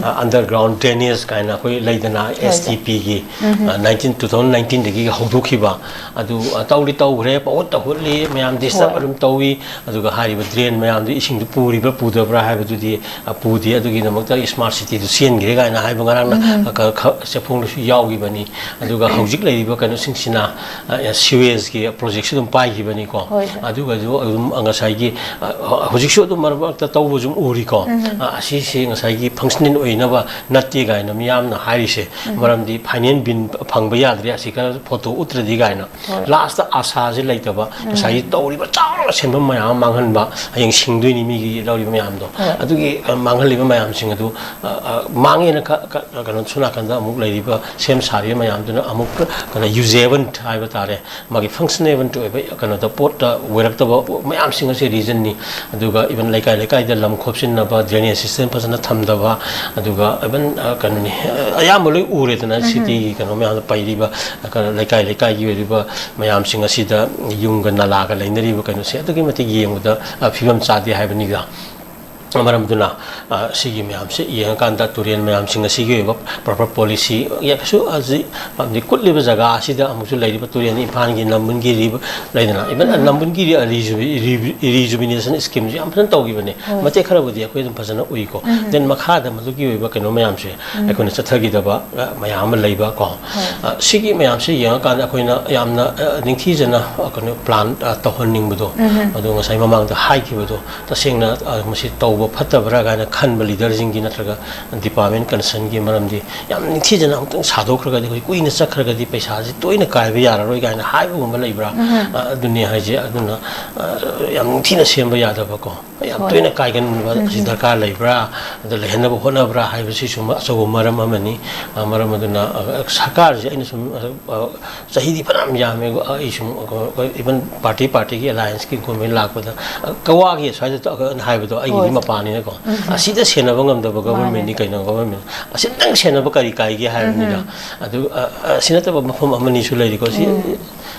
ꯑ, ꯑꯟꯗꯔꯒ꯭ꯔꯥꯎꯟ ꯗ꯭ꯔꯦꯅꯦꯖ ꯀꯥꯏꯅ ꯑꯩꯈꯣꯏ ꯂꯩꯗꯅ, ꯍꯣꯏ, ꯍꯣꯏ꯫ ꯑꯦꯁ ꯇꯤ ꯄꯤꯒꯤ, ꯑ, ꯅꯥꯏꯟꯇꯤꯟ, ꯇꯨ ꯊꯥꯎꯖꯟ ꯅꯥꯏꯟꯇꯤꯟꯗꯒꯤ ꯍꯧꯗꯣꯛꯈꯤꯕ꯫ ꯑꯗꯨ, ꯑ, ꯇꯧꯗꯤ ꯇꯧꯈ꯭ꯔꯦ, ꯄꯪꯍꯨꯠꯇ ꯍꯨꯠꯂꯤ, ꯃꯌꯥꯝ ꯗꯤꯁꯇꯔꯕ ꯍꯣꯏ꯫ ꯑꯗꯨꯝ ꯇꯧꯏ꯫ ꯑꯗꯨꯒ ꯍꯥꯏꯔꯤꯕ ꯗ꯭ꯔꯦꯟ ꯃꯌꯥꯝꯗꯨ ꯏꯁꯤꯡꯗꯨ ꯄꯨꯔꯤꯕ꯭ꯔꯥ ꯄꯨꯗꯕ꯭ꯔꯥ ꯍꯥꯏꯕꯗꯨꯗꯤ, ꯑ, ꯄꯨꯗꯦ꯫ ꯑꯗꯨꯒꯤꯗꯃꯛꯇ ꯁ꯭ꯃꯥꯔꯠ ꯁꯤꯇꯤꯗꯨ ꯆꯦꯟꯈ꯭ꯔꯦ ꯀꯥꯏꯅ ꯍꯥꯏꯕ ꯉꯔꯥꯡꯅ, ꯎꯝ꯫ ꯑ, ꯈ-, ꯈ-, ꯆꯦꯐꯣꯡꯗꯁꯨ ꯌꯥꯎꯈꯤꯕꯅꯤ꯫ ꯑꯗꯨꯒ ꯍꯧꯖꯤꯛ ꯂꯩꯔꯤꯕ ꯀꯩꯅꯣꯁꯤꯡꯁꯤꯅ, ꯑ, ꯁꯤꯋꯦꯖꯀꯤ ꯄ꯭ꯔꯣꯖꯦꯛꯁꯨ ꯑꯗꯨꯝ ꯄꯥꯏꯈꯤꯕꯅꯤꯀꯣ꯫ ꯍꯣꯏ, ꯍꯣꯏ꯫ ꯑꯗꯨꯒꯁꯨ ꯑꯗꯨꯝ ꯉꯁꯥꯏꯒꯤ, ꯑ, ꯍꯧꯖꯤꯛꯁꯨ ꯑꯗꯨꯝ ꯃꯔꯛ ꯃꯔꯛꯇ ꯇꯧꯕꯁꯨ ꯑꯗꯨꯝ ꯎꯔꯤꯀꯣ꯫ ꯎꯝ꯫ ꯑ, ꯑꯁꯤꯁꯤ ꯉꯁꯥꯏꯒꯤ ꯐꯪꯁꯅꯦꯜ ꯑꯣꯏꯅꯕ ꯅꯠꯇꯦ ꯀꯥꯏꯅ ꯃꯤꯌꯥꯝꯅ ꯍꯥꯏꯔꯤꯁꯦ꯫ ꯎꯝ꯫ ꯃꯔꯝꯗꯤ ꯐꯥꯏꯅꯦꯟ ꯕꯤꯟ ꯐꯪꯕ ꯌꯥꯗ꯭ꯔꯦ, ꯑꯁꯤ ꯈꯔ ꯐꯣꯇꯣ ꯎꯠꯇ꯭ꯔꯗꯤ ꯀꯥꯏꯅ꯫ ꯍꯣꯏ꯫ ꯂꯥꯁꯇ ꯑꯥꯁꯥꯁꯦ ꯂꯩꯇꯕ, ꯎꯝ꯫ ꯉꯁꯥꯏꯒꯤ ꯇꯧꯔꯤꯕ ꯆꯥꯎꯅ ꯁꯦꯟꯐꯝ ꯃꯌꯥꯝ ꯑꯃ ꯃꯥꯡꯍꯟꯕ, ꯍꯌꯦꯡ ꯁꯤꯡꯗꯣꯏꯅꯤ ꯃꯤꯒꯤ ꯂꯧꯔꯤꯕ ꯃꯌꯥꯝꯗꯣ꯫ ꯍꯣꯏ꯫ ꯑꯗꯨꯒꯤ, ꯑ, ꯃꯥꯡꯍꯜꯂꯤꯕ ꯃꯌꯥꯝꯁꯤꯡ ꯑꯗꯨ, ꯑ, ꯑ, ꯃꯥꯡꯉꯦꯅ ꯈ-, ꯈ-, ꯀꯩꯅꯣ, ꯁꯣꯝ ꯅꯥꯀꯟꯗ ꯑꯃꯨꯛ ꯂꯩꯔꯤꯕ ꯁꯦꯝ ꯁꯥꯔꯤꯕ ꯃꯌꯥꯝꯗꯨꯅ ꯑꯃꯨꯛ ꯀꯩꯅꯣ, ꯌꯨꯖꯦꯕꯟ ꯍꯥꯏꯕ ꯇꯥꯔꯦ, ꯃꯥꯒꯤ ꯐꯪꯁꯅꯦꯕꯜ ꯑꯣꯏꯕ ꯀꯩꯅꯣꯗ, ꯄꯣꯠꯇ ꯑꯣꯏꯔꯛꯇꯕ ꯃꯌꯥꯝꯁꯤꯡ ꯑꯁꯤ ꯔꯤꯖꯟꯅꯤ꯫ ꯑꯗꯨꯒ ꯏꯚꯟ ꯂꯩꯀꯥꯏ ꯂꯩꯀꯥꯏꯗ ꯂꯝ ꯈꯣꯞꯆꯤꯟꯅꯕ, ꯗ꯭ꯔꯦꯅꯦꯖ ꯁꯤꯁꯇꯦꯝ ꯐꯖꯅ ꯊꯝꯗꯕ, ꯑꯗꯨꯒ ꯏꯚꯟ, ꯑ, ꯀꯩꯅꯣꯅꯤ, ꯑ, ꯑꯌꯥꯝꯕ ꯂꯣꯏ ꯎꯔꯦꯗꯅ, ꯎꯝ꯫ ꯁꯤꯇꯤꯒꯤ ꯀꯩꯅꯣ ꯃꯌꯥꯝꯗ ꯄꯩꯔꯤꯕ, ꯑ, ꯀꯩꯅꯣ, ꯂꯩꯀꯥꯏ ꯂꯩꯀꯥꯏꯒꯤ ꯑꯣꯏꯔꯤꯕ ꯃꯌꯥꯝꯁꯤꯡ ꯑꯁꯤꯗ ꯌꯨꯝꯒ ꯅꯂꯥꯒ ꯂꯩꯅꯔꯤꯕ ꯀꯩꯅꯣꯁꯦ ꯑꯗꯨꯛꯀꯤ ꯃꯇꯤꯛ ꯌꯦꯡꯕꯗ, ꯑ, ꯐꯤꯕꯝ ꯆꯥꯗꯦ ꯍꯥꯏꯕꯅꯤꯗ꯫ ꯃꯔꯝ ꯑꯗꯨꯅ, ꯑ, ꯁꯤꯒꯤ ꯃꯌꯥꯝꯁꯦ ꯌꯦꯡꯉꯀꯥꯟꯗ ꯇꯨꯔꯦꯜ ꯃꯌꯥꯝꯁꯤꯡ ꯑꯁꯤꯒꯤ ꯑꯣꯏꯕ proper policy ꯀꯩꯁꯨ ꯍꯧꯖꯤꯛ ꯍꯥꯏꯕꯗꯤ ꯀꯨꯠꯂꯤꯕ ꯖꯒꯥ ꯑꯁꯤꯗ ꯑꯃꯨꯛꯁꯨ ꯂꯩꯔꯤꯕ ꯇꯨꯔꯦꯜ, ꯏꯝꯐꯥꯜꯒꯤ ꯅꯝꯕꯨꯜꯒꯤ ꯔꯤ-, ꯂꯩꯗꯅ, even ꯅꯝꯕꯨꯜꯒꯤ ꯔꯤ-, rejuve-, reju-, rejuvenation schemeꯁꯨ ꯌꯥꯝ ꯐꯖꯅ ꯇꯧꯈꯤꯕꯅꯦ꯫ ꯍꯣꯏ꯫ ꯃꯇꯦꯛ ꯈꯔꯕꯨꯗꯤ ꯑꯩꯈꯣꯏ ꯑꯗꯨꯝ ꯐꯖꯅ ꯎꯏꯀꯣ꯫ ꯎꯝ꯫ Then ꯃꯈꯥꯗ ꯃꯗꯨꯒꯤ ꯑꯣꯏꯕ ꯀꯩꯅꯣ ꯃꯌꯥꯝꯁꯦ ꯑꯩꯈꯣꯏꯅ ꯆꯠꯊꯈꯤꯗꯕ, ꯑ, ꯃꯌꯥꯝ ꯑꯃ ꯂꯩꯕ ꯀꯣ꯫ ꯍꯣꯏ꯫ ꯑ, ꯁꯤꯒꯤ ꯃꯌꯥꯝꯁꯦ ꯌꯦꯡꯉꯀꯥꯟꯗ ꯑꯩꯈꯣꯏꯅ ꯌꯥꯝꯅ, ꯑ, ꯅꯤꯡꯊꯤꯖꯅ, ꯑ, ꯀꯩꯅꯣ plan, ꯑ, ꯇꯧꯍꯟꯅꯤꯡꯕꯗꯣ, ꯎꯝ꯫ ꯑꯗꯣ ꯉꯁꯥꯏ ꯃꯃꯥꯡꯗ ꯍꯥꯏꯈꯤꯕꯗꯣ ꯇꯁꯦꯡꯅ, ꯑ, ꯃꯁꯤ ꯇꯧꯕ ꯐꯠꯇꯕ꯭ꯔꯥ ꯀꯥꯏꯅ ꯈꯟꯕ leaderꯁꯤꯡꯒꯤ ꯅꯠꯇ꯭ꯔꯒ department concernꯒꯤ, ꯃꯔꯝꯗꯤ ꯌꯥꯝ ꯅꯤꯡꯊꯤꯖꯅ ꯑꯃꯨꯛꯇꯪ ꯁꯥꯗꯣꯛꯈ꯭ꯔꯒꯗꯤ, ꯑꯩꯈꯣꯏ ꯀꯨꯏꯅ ꯆꯠꯈ꯭ꯔꯒꯗꯤ ꯄꯩꯁꯥꯁꯤ ꯇꯣꯏꯅ ꯀꯥꯏꯕ ꯌꯥꯔꯔꯣꯏ ꯀꯥꯏꯅ ꯍꯥꯏꯕꯒꯨꯝꯕ ꯂꯩꯕ꯭ꯔꯥ? ꯎꯝ꯫ ꯑ, ꯑꯗꯨꯅꯤ ꯍꯥꯏꯁꯦ꯫ ꯑꯗꯨꯅ, ꯑ, ꯌꯥꯝ ꯅꯤꯡꯊꯤꯅ ꯁꯦꯝꯕ ꯌꯥꯗꯕꯀꯣ, ꯌꯥꯝ ꯍꯣꯏ꯫ ꯇꯣꯏꯅ ꯀꯥꯏꯒꯟꯕ ꯎꯝ꯫ ꯑꯁꯤ ꯗꯔꯀꯥꯔ ꯂꯩꯕ꯭ꯔꯥ? ꯑꯗ ꯂꯩꯍꯟꯅꯕ ꯍꯣꯠꯅꯕ꯭ꯔꯥ ꯍꯥꯏꯕꯁꯤꯁꯨ ꯑꯆꯧꯕ ꯃꯔꯝ ꯑꯃꯅꯤ꯫ ꯑ, ꯃꯔꯝ ꯑꯗꯨꯅ, ꯑ, ꯁꯔꯀꯥꯔꯁꯦ ꯑꯩꯅ ꯁꯨꯝ, ꯑ, ꯑ, ꯆꯍꯤꯗꯤ ꯐꯅꯌꯥꯝ ꯌꯥꯝꯃꯦ꯫ ꯑꯩ ꯁꯨꯝ, ꯑ, even party partyꯒꯤ allianceꯀꯤ government ꯂꯥꯛꯄꯗ, ꯑ, ꯀꯋꯥꯒꯤ ꯁ꯭ꯋꯥꯏꯗ ꯇ-, ꯑ, ꯍꯥꯏꯕꯗꯣ ꯑꯩꯒꯤꯗꯤ ꯍꯣꯏ꯫ ꯃꯄꯥꯅꯤꯅꯀꯣ꯫ ꯎꯝ꯫ ꯑꯁꯤꯗ ꯁꯦꯟꯅꯕ ꯉꯝꯗꯕ ꯃꯥꯅꯦ꯫ Governmentꯅꯤ ꯀꯩꯅꯣ, government꯫ ꯑꯁꯤꯇꯪ ꯁꯦꯟꯅꯕ ꯀꯔꯤ ꯀꯥꯏꯒꯦ ꯍꯥꯏꯕꯅꯤꯗ꯫ ꯎꯝ꯫ ꯑꯗꯨ, ꯑ, ꯑ, ꯑꯁꯤ ꯅꯠꯇꯕ ꯃꯐꯝ ꯑꯃꯅꯤꯁꯨ ꯂꯩꯔꯤꯀꯣ꯫ ꯁꯤ ꯎꯝ꯫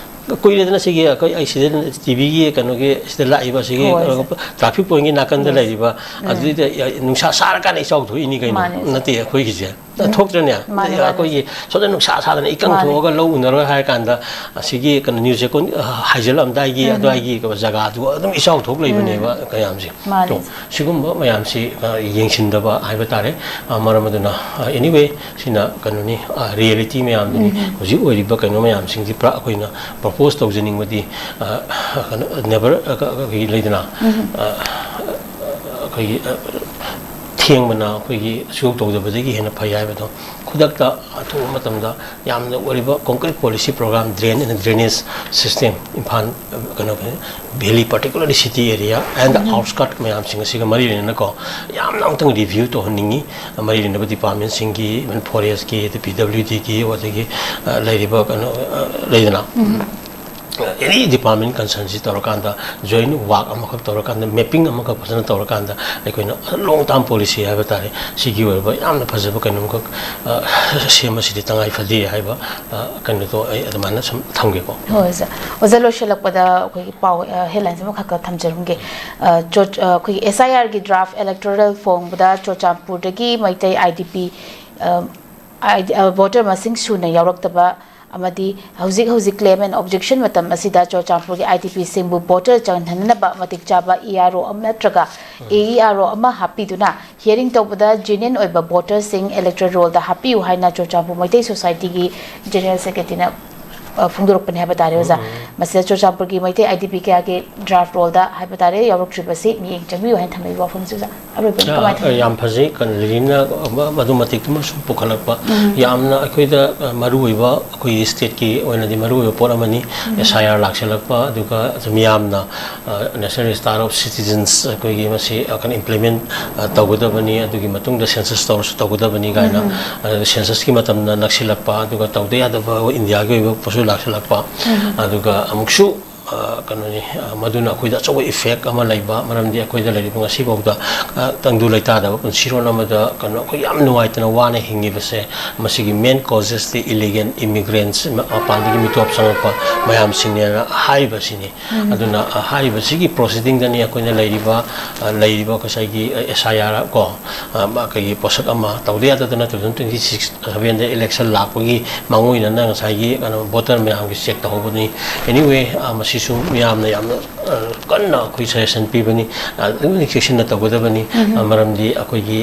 ꯀꯨꯏꯔꯦꯗꯅ ꯁꯤꯒꯤ ꯑꯩꯈꯣꯏ, ꯑꯩ ꯁꯤꯗ TVꯒꯤ ꯀꯩꯅꯣꯒꯤ ꯁꯤꯗ ꯂꯥꯛꯏꯕ ꯁꯤꯒꯤ, ꯍꯣꯏ꯫ ꯑ, traffic pointꯒꯤ ꯅꯥꯀꯟꯗ Yes꯫ ꯂꯩꯔꯤꯕ, ꯎꯝ꯫ ꯑꯗꯨꯗꯩꯗ ꯅꯨꯡꯁꯥ ꯁꯥꯔꯀꯥꯟꯗ ꯏꯆꯥꯎ ꯊꯣꯛꯏꯅꯤ ꯀꯩꯅꯣ꯫ ꯃꯥꯅꯦ꯫ ꯅꯠꯇꯦ ꯑꯩꯈꯣꯏꯒꯤꯁꯦ꯫ ꯎꯝ꯫ ꯊꯣꯛꯇ꯭ꯔꯅꯦ? ꯃꯥꯅꯦ, ꯃꯥꯅꯦ꯫ ꯑꯩꯈꯣꯏꯒꯤ ꯁꯣꯝꯗ ꯅꯨꯡꯁꯥ ꯁꯥꯗꯅ ꯏꯀꯪ ꯃꯥꯅꯦ꯫ ꯊꯣꯛꯑꯒ ꯂꯧ ꯎꯅꯔꯣꯏ ꯍꯥꯏꯔ ꯀꯥꯟꯗ, ꯑꯁꯤꯒꯤ ꯀꯩꯅꯣ, ꯅ꯭ꯌꯨ ꯆꯦꯛꯀꯣꯟ, ꯑ, ꯍꯥꯏꯖꯤꯜꯂꯛꯑꯝꯗꯥꯏꯒꯤ ꯎꯝ꯫ ꯑꯗꯨꯋꯥꯏꯒꯤ ꯖꯒꯥꯗꯨ ꯑꯗꯨꯝ ꯏꯆꯥꯎ ꯊꯣꯛ ꯂꯩꯕꯅꯦꯕ ꯎꯝ꯫ ꯃꯌꯥꯝꯁꯦ꯫ ꯃꯥꯅꯦ꯫ ꯑꯗꯣ ꯁꯤꯒꯨꯝꯕ ꯃꯌꯥꯝꯁꯤ, ꯑ, ꯌꯦꯡꯁꯤꯟꯗꯕ ꯍꯥꯏꯕ ꯇꯥꯔꯦ꯫ ꯑ, ꯃꯔꯝ ꯑꯗꯨꯅ, ꯑ, anyway, ꯁꯤꯅ ꯀꯩꯅꯣꯅꯤ, ꯑ, realityꯃꯌꯥꯝꯗꯨꯅꯤ꯫ ꯎꯝ꯫ ꯍꯧꯖꯤꯛ ꯑꯣꯏꯔꯤꯕ ꯀꯩꯅꯣ ꯃꯌꯥꯝꯁꯤꯡꯁꯤ ꯄꯨꯔꯥ ꯑꯩꯈꯣꯏꯅ propose ꯇꯧꯖꯅꯤꯡꯕꯗꯤ, ꯑ, ꯀꯩꯅꯣ, never, ꯑ, ꯀ-, ꯀ-, ꯀꯩ ꯂꯩꯗꯅ, ꯎꯝ꯫ ꯑ, ꯑꯩꯈꯣꯏꯒꯤ, ꯑ, ꯊꯦꯡꯕꯅ ꯑꯩꯈꯣꯏꯒꯤ ꯁꯨꯌꯧ ꯇꯧꯗꯕꯗꯒꯤ ꯍꯦꯟꯅ ꯐꯩ ꯍꯥꯏꯕꯗꯣ꯫ ꯈꯨꯗꯛꯇ ꯑꯊꯨꯕ ꯃꯇꯝꯗ ꯌꯥꯝꯅ ꯑꯣꯏꯔꯤꯕ concrete policy program, drain and drainage system, Imphal, ꯑ, ꯀꯩꯅꯣ, valley, particularly city area and the um. Outskirt ꯃꯌꯥꯝꯁꯤꯡ ꯑꯁꯤꯒ ꯃꯔꯤ ꯂꯩꯅꯅꯀꯣ, ꯌꯥꯝꯅ ꯑꯃꯨꯛꯇꯪ review ꯇꯧꯍꯟꯅꯤꯡꯉꯤ꯫ ꯃꯔꯤ ꯂꯩꯅꯕ departmentꯁꯤꯡꯒꯤ, even forestꯀꯤ, ꯑꯗꯩ PWDꯒꯤ, ꯑꯗꯒꯤ, ꯑ, ꯂꯩꯔꯤꯕ ꯀꯩꯅꯣ, ꯑ, ꯂꯩꯗꯅ, ꯎꯝ꯫ ꯑꯦꯅꯤ ꯗꯤꯄꯥꯔꯠꯃꯦꯟ ꯀꯟꯁꯔꯟꯁꯤ ꯇꯧꯔꯀꯥꯟꯗ, ꯖꯣꯏꯟ ꯋꯥꯛ ꯑꯃꯈꯛ ꯇꯧꯔꯀꯥꯟꯗ, ꯃꯦꯞꯄꯤꯡ ꯑꯃꯈꯛ ꯐꯖꯅ ꯇꯧꯔꯀꯥꯟꯗ, ꯑꯩꯈꯣꯏꯅ ꯂꯣꯡ ꯇꯥꯔꯝ ꯄꯣꯂꯤꯁꯤ ꯍꯥꯏꯕ ꯇꯥꯔꯦ, ꯁꯤꯒꯤ ꯑꯣꯏꯕ ꯌꯥꯝꯅ ꯐꯖꯕ ꯀꯩꯅꯣꯝꯈꯛ ꯁꯦꯝꯕꯁꯤꯗꯤ ꯇꯉꯥꯏ ꯐꯗꯦ ꯍꯥꯏꯕ ꯀꯩꯅꯣꯗꯣ ꯑꯩ ꯑꯗꯨꯃꯥꯏꯅ ꯁꯨꯝ ꯊꯝꯒꯦꯀꯣ꯫ ꯍꯣꯏ ꯑꯣꯖꯥ꯫ ꯑꯣꯖꯥ, ꯂꯣꯏꯁꯤꯜꯂꯛꯄꯗ ꯑꯩꯈꯣꯏꯒꯤ ꯄꯥꯎ ꯍꯦꯗꯂꯥꯏꯟꯁ ꯑꯃꯈꯛꯀ ꯊꯝꯖꯔꯝꯒꯦ꯫ ꯑꯩꯈꯣꯏꯒꯤ ꯑꯦꯁ ꯑꯥꯏ ꯑꯥꯔꯒꯤ ꯗ꯭ꯔꯥꯐ ꯏꯂꯦꯛꯇꯣꯔꯦꯜ ꯐꯣꯡꯕꯗ ꯆꯨꯔꯆꯥꯟꯄꯨꯔꯗꯒꯤ Meitei I D P voter ꯃꯁꯤꯡ ꯁꯨꯅ ꯌꯥꯎꯔꯛꯇꯕ ꯑꯃꯗꯤ ꯍꯧꯖꯤꯛ ꯍꯧꯖꯤꯛ ꯀ꯭ꯂꯦꯝ ꯑꯦꯟ ꯑꯣꯕꯖꯦꯛꯁꯟ ꯃꯇꯝ ꯑꯁꯤꯗ ꯆꯨꯔꯆꯥꯟꯄꯨꯔꯒꯤ ꯑꯥꯏ ꯗꯤ ꯄꯤꯁꯤꯡꯕꯨ ꯚꯣꯇꯔ ꯆꯪꯍꯟꯅꯅꯕ ꯃꯇꯤꯛ ꯆꯥꯕ ꯏ ꯑꯥꯔ ꯑꯣ ꯑꯃ ꯅꯠꯇ꯭ꯔꯒ ꯑꯦ ꯏ ꯑꯥꯔ ꯑꯣ ꯑꯃ ꯍꯥꯞꯄꯤꯗꯨꯅ ꯍꯤꯌꯔꯤꯡ ꯇꯧꯕꯗ ꯖꯦꯅ꯭ꯌꯨꯟ ꯑꯣꯏꯕ ꯚꯣꯇꯔꯁꯤꯡ ꯏꯂꯦꯛꯇꯣꯔꯦꯜ ꯔꯣꯜꯗ ꯍꯥꯞꯄꯤꯌꯨ ꯍꯥꯏꯅ ꯆꯨꯔꯆꯥꯟꯄꯨꯔ ꯃꯩꯇꯩ ꯁꯣꯁꯥꯏꯇꯤꯒꯤ ꯖꯦꯅꯔꯦꯜ ꯁꯦꯀ꯭ꯔꯦꯇꯔꯤꯅ ꯐꯣꯡꯗꯣꯔꯛꯄꯅꯤ ꯍꯥꯏꯕ ꯇꯥꯔꯦ ꯑꯣꯖꯥ꯫ ꯃꯁꯤꯗ ꯆꯨꯔꯆꯥꯟꯄꯨꯔꯒꯤ ꯃꯩꯇꯩ ꯑꯥꯏ ꯗꯤ ꯄꯤ ꯀꯌꯥꯒꯤ ꯗ꯭ꯔꯥꯐ ꯔꯣꯜꯗ ꯍꯥꯏꯕ ꯇꯥꯔꯦ ꯌꯥꯎꯔꯛꯇ꯭ꯔꯤꯕꯁꯤ ꯃꯤꯠꯌꯦꯡ ꯆꯪꯕꯤꯌꯨ ꯍꯥꯏꯅ ꯊꯝꯖꯔꯤꯕ ꯋꯥꯐꯝꯁꯤ ꯑꯣꯖꯥ꯫ ꯑꯔꯣꯏꯕ ꯀꯃꯥꯏꯅ ꯊꯝꯕꯤꯒꯦ? ꯌꯥꯝ ꯐꯖꯩ, ꯀꯩꯅꯣ, ꯂꯤꯂꯤꯅ ꯃꯗꯨ ꯃꯇꯤꯛꯇꯨꯃꯁꯨ ꯄꯨꯈꯠꯂꯛꯄ꯫ ꯌꯥꯝꯅ ꯑꯩꯈꯣꯏꯗ ꯃꯔꯨꯑꯣꯏꯕ, ꯑꯩꯈꯣꯏꯒꯤ ꯁ꯭ꯇꯦꯠꯀꯤ ꯑꯣꯏꯅꯗꯤ ꯃꯔꯨꯑꯣꯏꯕ ꯄꯣꯠ ꯑꯃꯅꯤ꯫ ꯑꯦꯁ ꯑꯥꯏ ꯑꯥꯔ ꯂꯥꯛꯁꯤꯜꯂꯛꯄ, ꯑꯗꯨꯒ ꯃꯤꯌꯥꯝꯅ ꯅꯦꯁꯅꯦꯜ ꯔꯦꯖꯤꯁꯇꯥꯔ ꯑꯣꯐ ꯁꯤꯇꯤꯖꯟꯁ ꯑꯩꯈꯣꯏꯒꯤ ꯃꯁꯤ ꯀꯩꯅꯣ ꯏꯝꯄ꯭ꯂꯤꯃꯦꯟ ꯇꯧꯒꯗꯕꯅꯤ, ꯑꯗꯨꯒꯤ ꯃꯇꯨꯡꯗ ꯁꯦꯟꯁꯁ ꯇꯧꯔꯁꯨ ꯇꯧꯒꯗꯕꯅꯤ ꯀꯥꯏꯅ, ꯁꯦꯟꯁꯁꯀꯤ ꯃꯇꯝꯅ ꯅꯛꯁꯤꯜꯂꯛꯄ, ꯑꯗꯨꯒ ꯇꯧꯗ ꯌꯥꯗꯕ ꯏꯟꯗꯤꯌꯥꯒꯤ ꯑꯣꯏꯕ ꯄꯣꯠꯁꯨ ꯂꯥꯛꯁꯤꯜꯂꯛꯄ, ꯑꯗꯨꯒ ꯑꯃꯨꯛꯁꯨ ꯀꯩꯅꯣꯅꯤ, ꯃꯗꯨꯅ ꯑꯩꯈꯣꯏꯗ ꯑꯆꯧꯕ ꯏꯐꯦꯛ ꯑꯃ ꯂꯩꯕ, ꯃꯔꯝꯗꯤ ꯑꯩꯈꯣꯏꯗ ꯂꯩꯔꯤꯕ ꯉꯁꯤꯐꯥꯎꯗ ꯇꯪꯗꯨ ꯂꯩꯇꯥꯗꯕ ꯄꯨꯟꯁꯤꯔꯣꯜ ꯑꯃꯗ ꯀꯩꯅꯣ ꯑꯩꯈꯣꯏ ꯌꯥꯝ ꯅꯨꯡꯉꯥꯏꯇꯅ ꯋꯥꯅ ꯍꯤꯡꯉꯤꯕꯁꯦ, ꯃꯁꯤꯒꯤ ꯃꯦꯟ ꯀꯣꯖꯦꯁꯇꯤ ꯏꯂꯤꯒꯦꯜ ꯏꯃꯤꯒ꯭ꯔꯦꯟꯁ, ꯃꯄꯥꯟꯗꯒꯤ ꯃꯤꯇꯣꯞ ꯆꯪꯉꯛꯄ ꯃꯌꯥꯝꯁꯤꯡꯅꯦꯅ ꯍꯥꯏꯔꯤꯕꯁꯤꯅꯤ꯫ ꯑꯗꯨꯅ ꯍꯥꯏꯔꯤꯕꯁꯤꯒꯤ ꯄ꯭ꯔꯣꯁꯤꯗꯤꯡꯗꯅꯤ ꯑꯩꯈꯣꯏꯅ ꯂꯩꯔꯤꯕ, ꯂꯩꯔꯤꯕ ꯉꯁꯥꯏꯒꯤ ꯑꯦꯁ ꯑꯥꯏ ꯑꯥꯔ ꯀꯣ, ꯑꯩꯈꯣꯏꯒꯤ ꯄꯣꯠꯁꯛ ꯑꯃ ꯇꯧꯗ ꯌꯥꯗꯗꯅ two thousand twenty six sevenꯗ ꯏꯂꯦꯛꯁꯟ ꯂꯥꯛꯄꯒꯤ ꯃꯥꯡꯑꯣꯏꯅꯅ ꯉꯁꯥꯏꯒꯤ ꯀꯩꯅꯣ ꯚꯣꯇꯔ ꯃꯌꯥꯝꯒꯤ ꯆꯦꯛ ꯇꯧꯍꯧꯕꯅꯤ꯫ ꯑꯦꯅꯤꯋꯦ, ꯃꯁꯤꯁꯨ ꯃꯤꯌꯥꯝꯅ ꯌꯥꯝꯅ ꯀꯟꯅ ꯑꯩꯈꯣꯏ ꯁꯖꯦꯁꯟ ꯄꯤꯕꯅꯤ, ꯑꯗꯨꯝ ꯆꯦꯛꯁꯤꯟꯅ ꯇꯧꯒꯗꯕꯅꯤ꯫ ꯃꯔꯝꯗꯤ ꯑꯩꯈꯣꯏꯒꯤ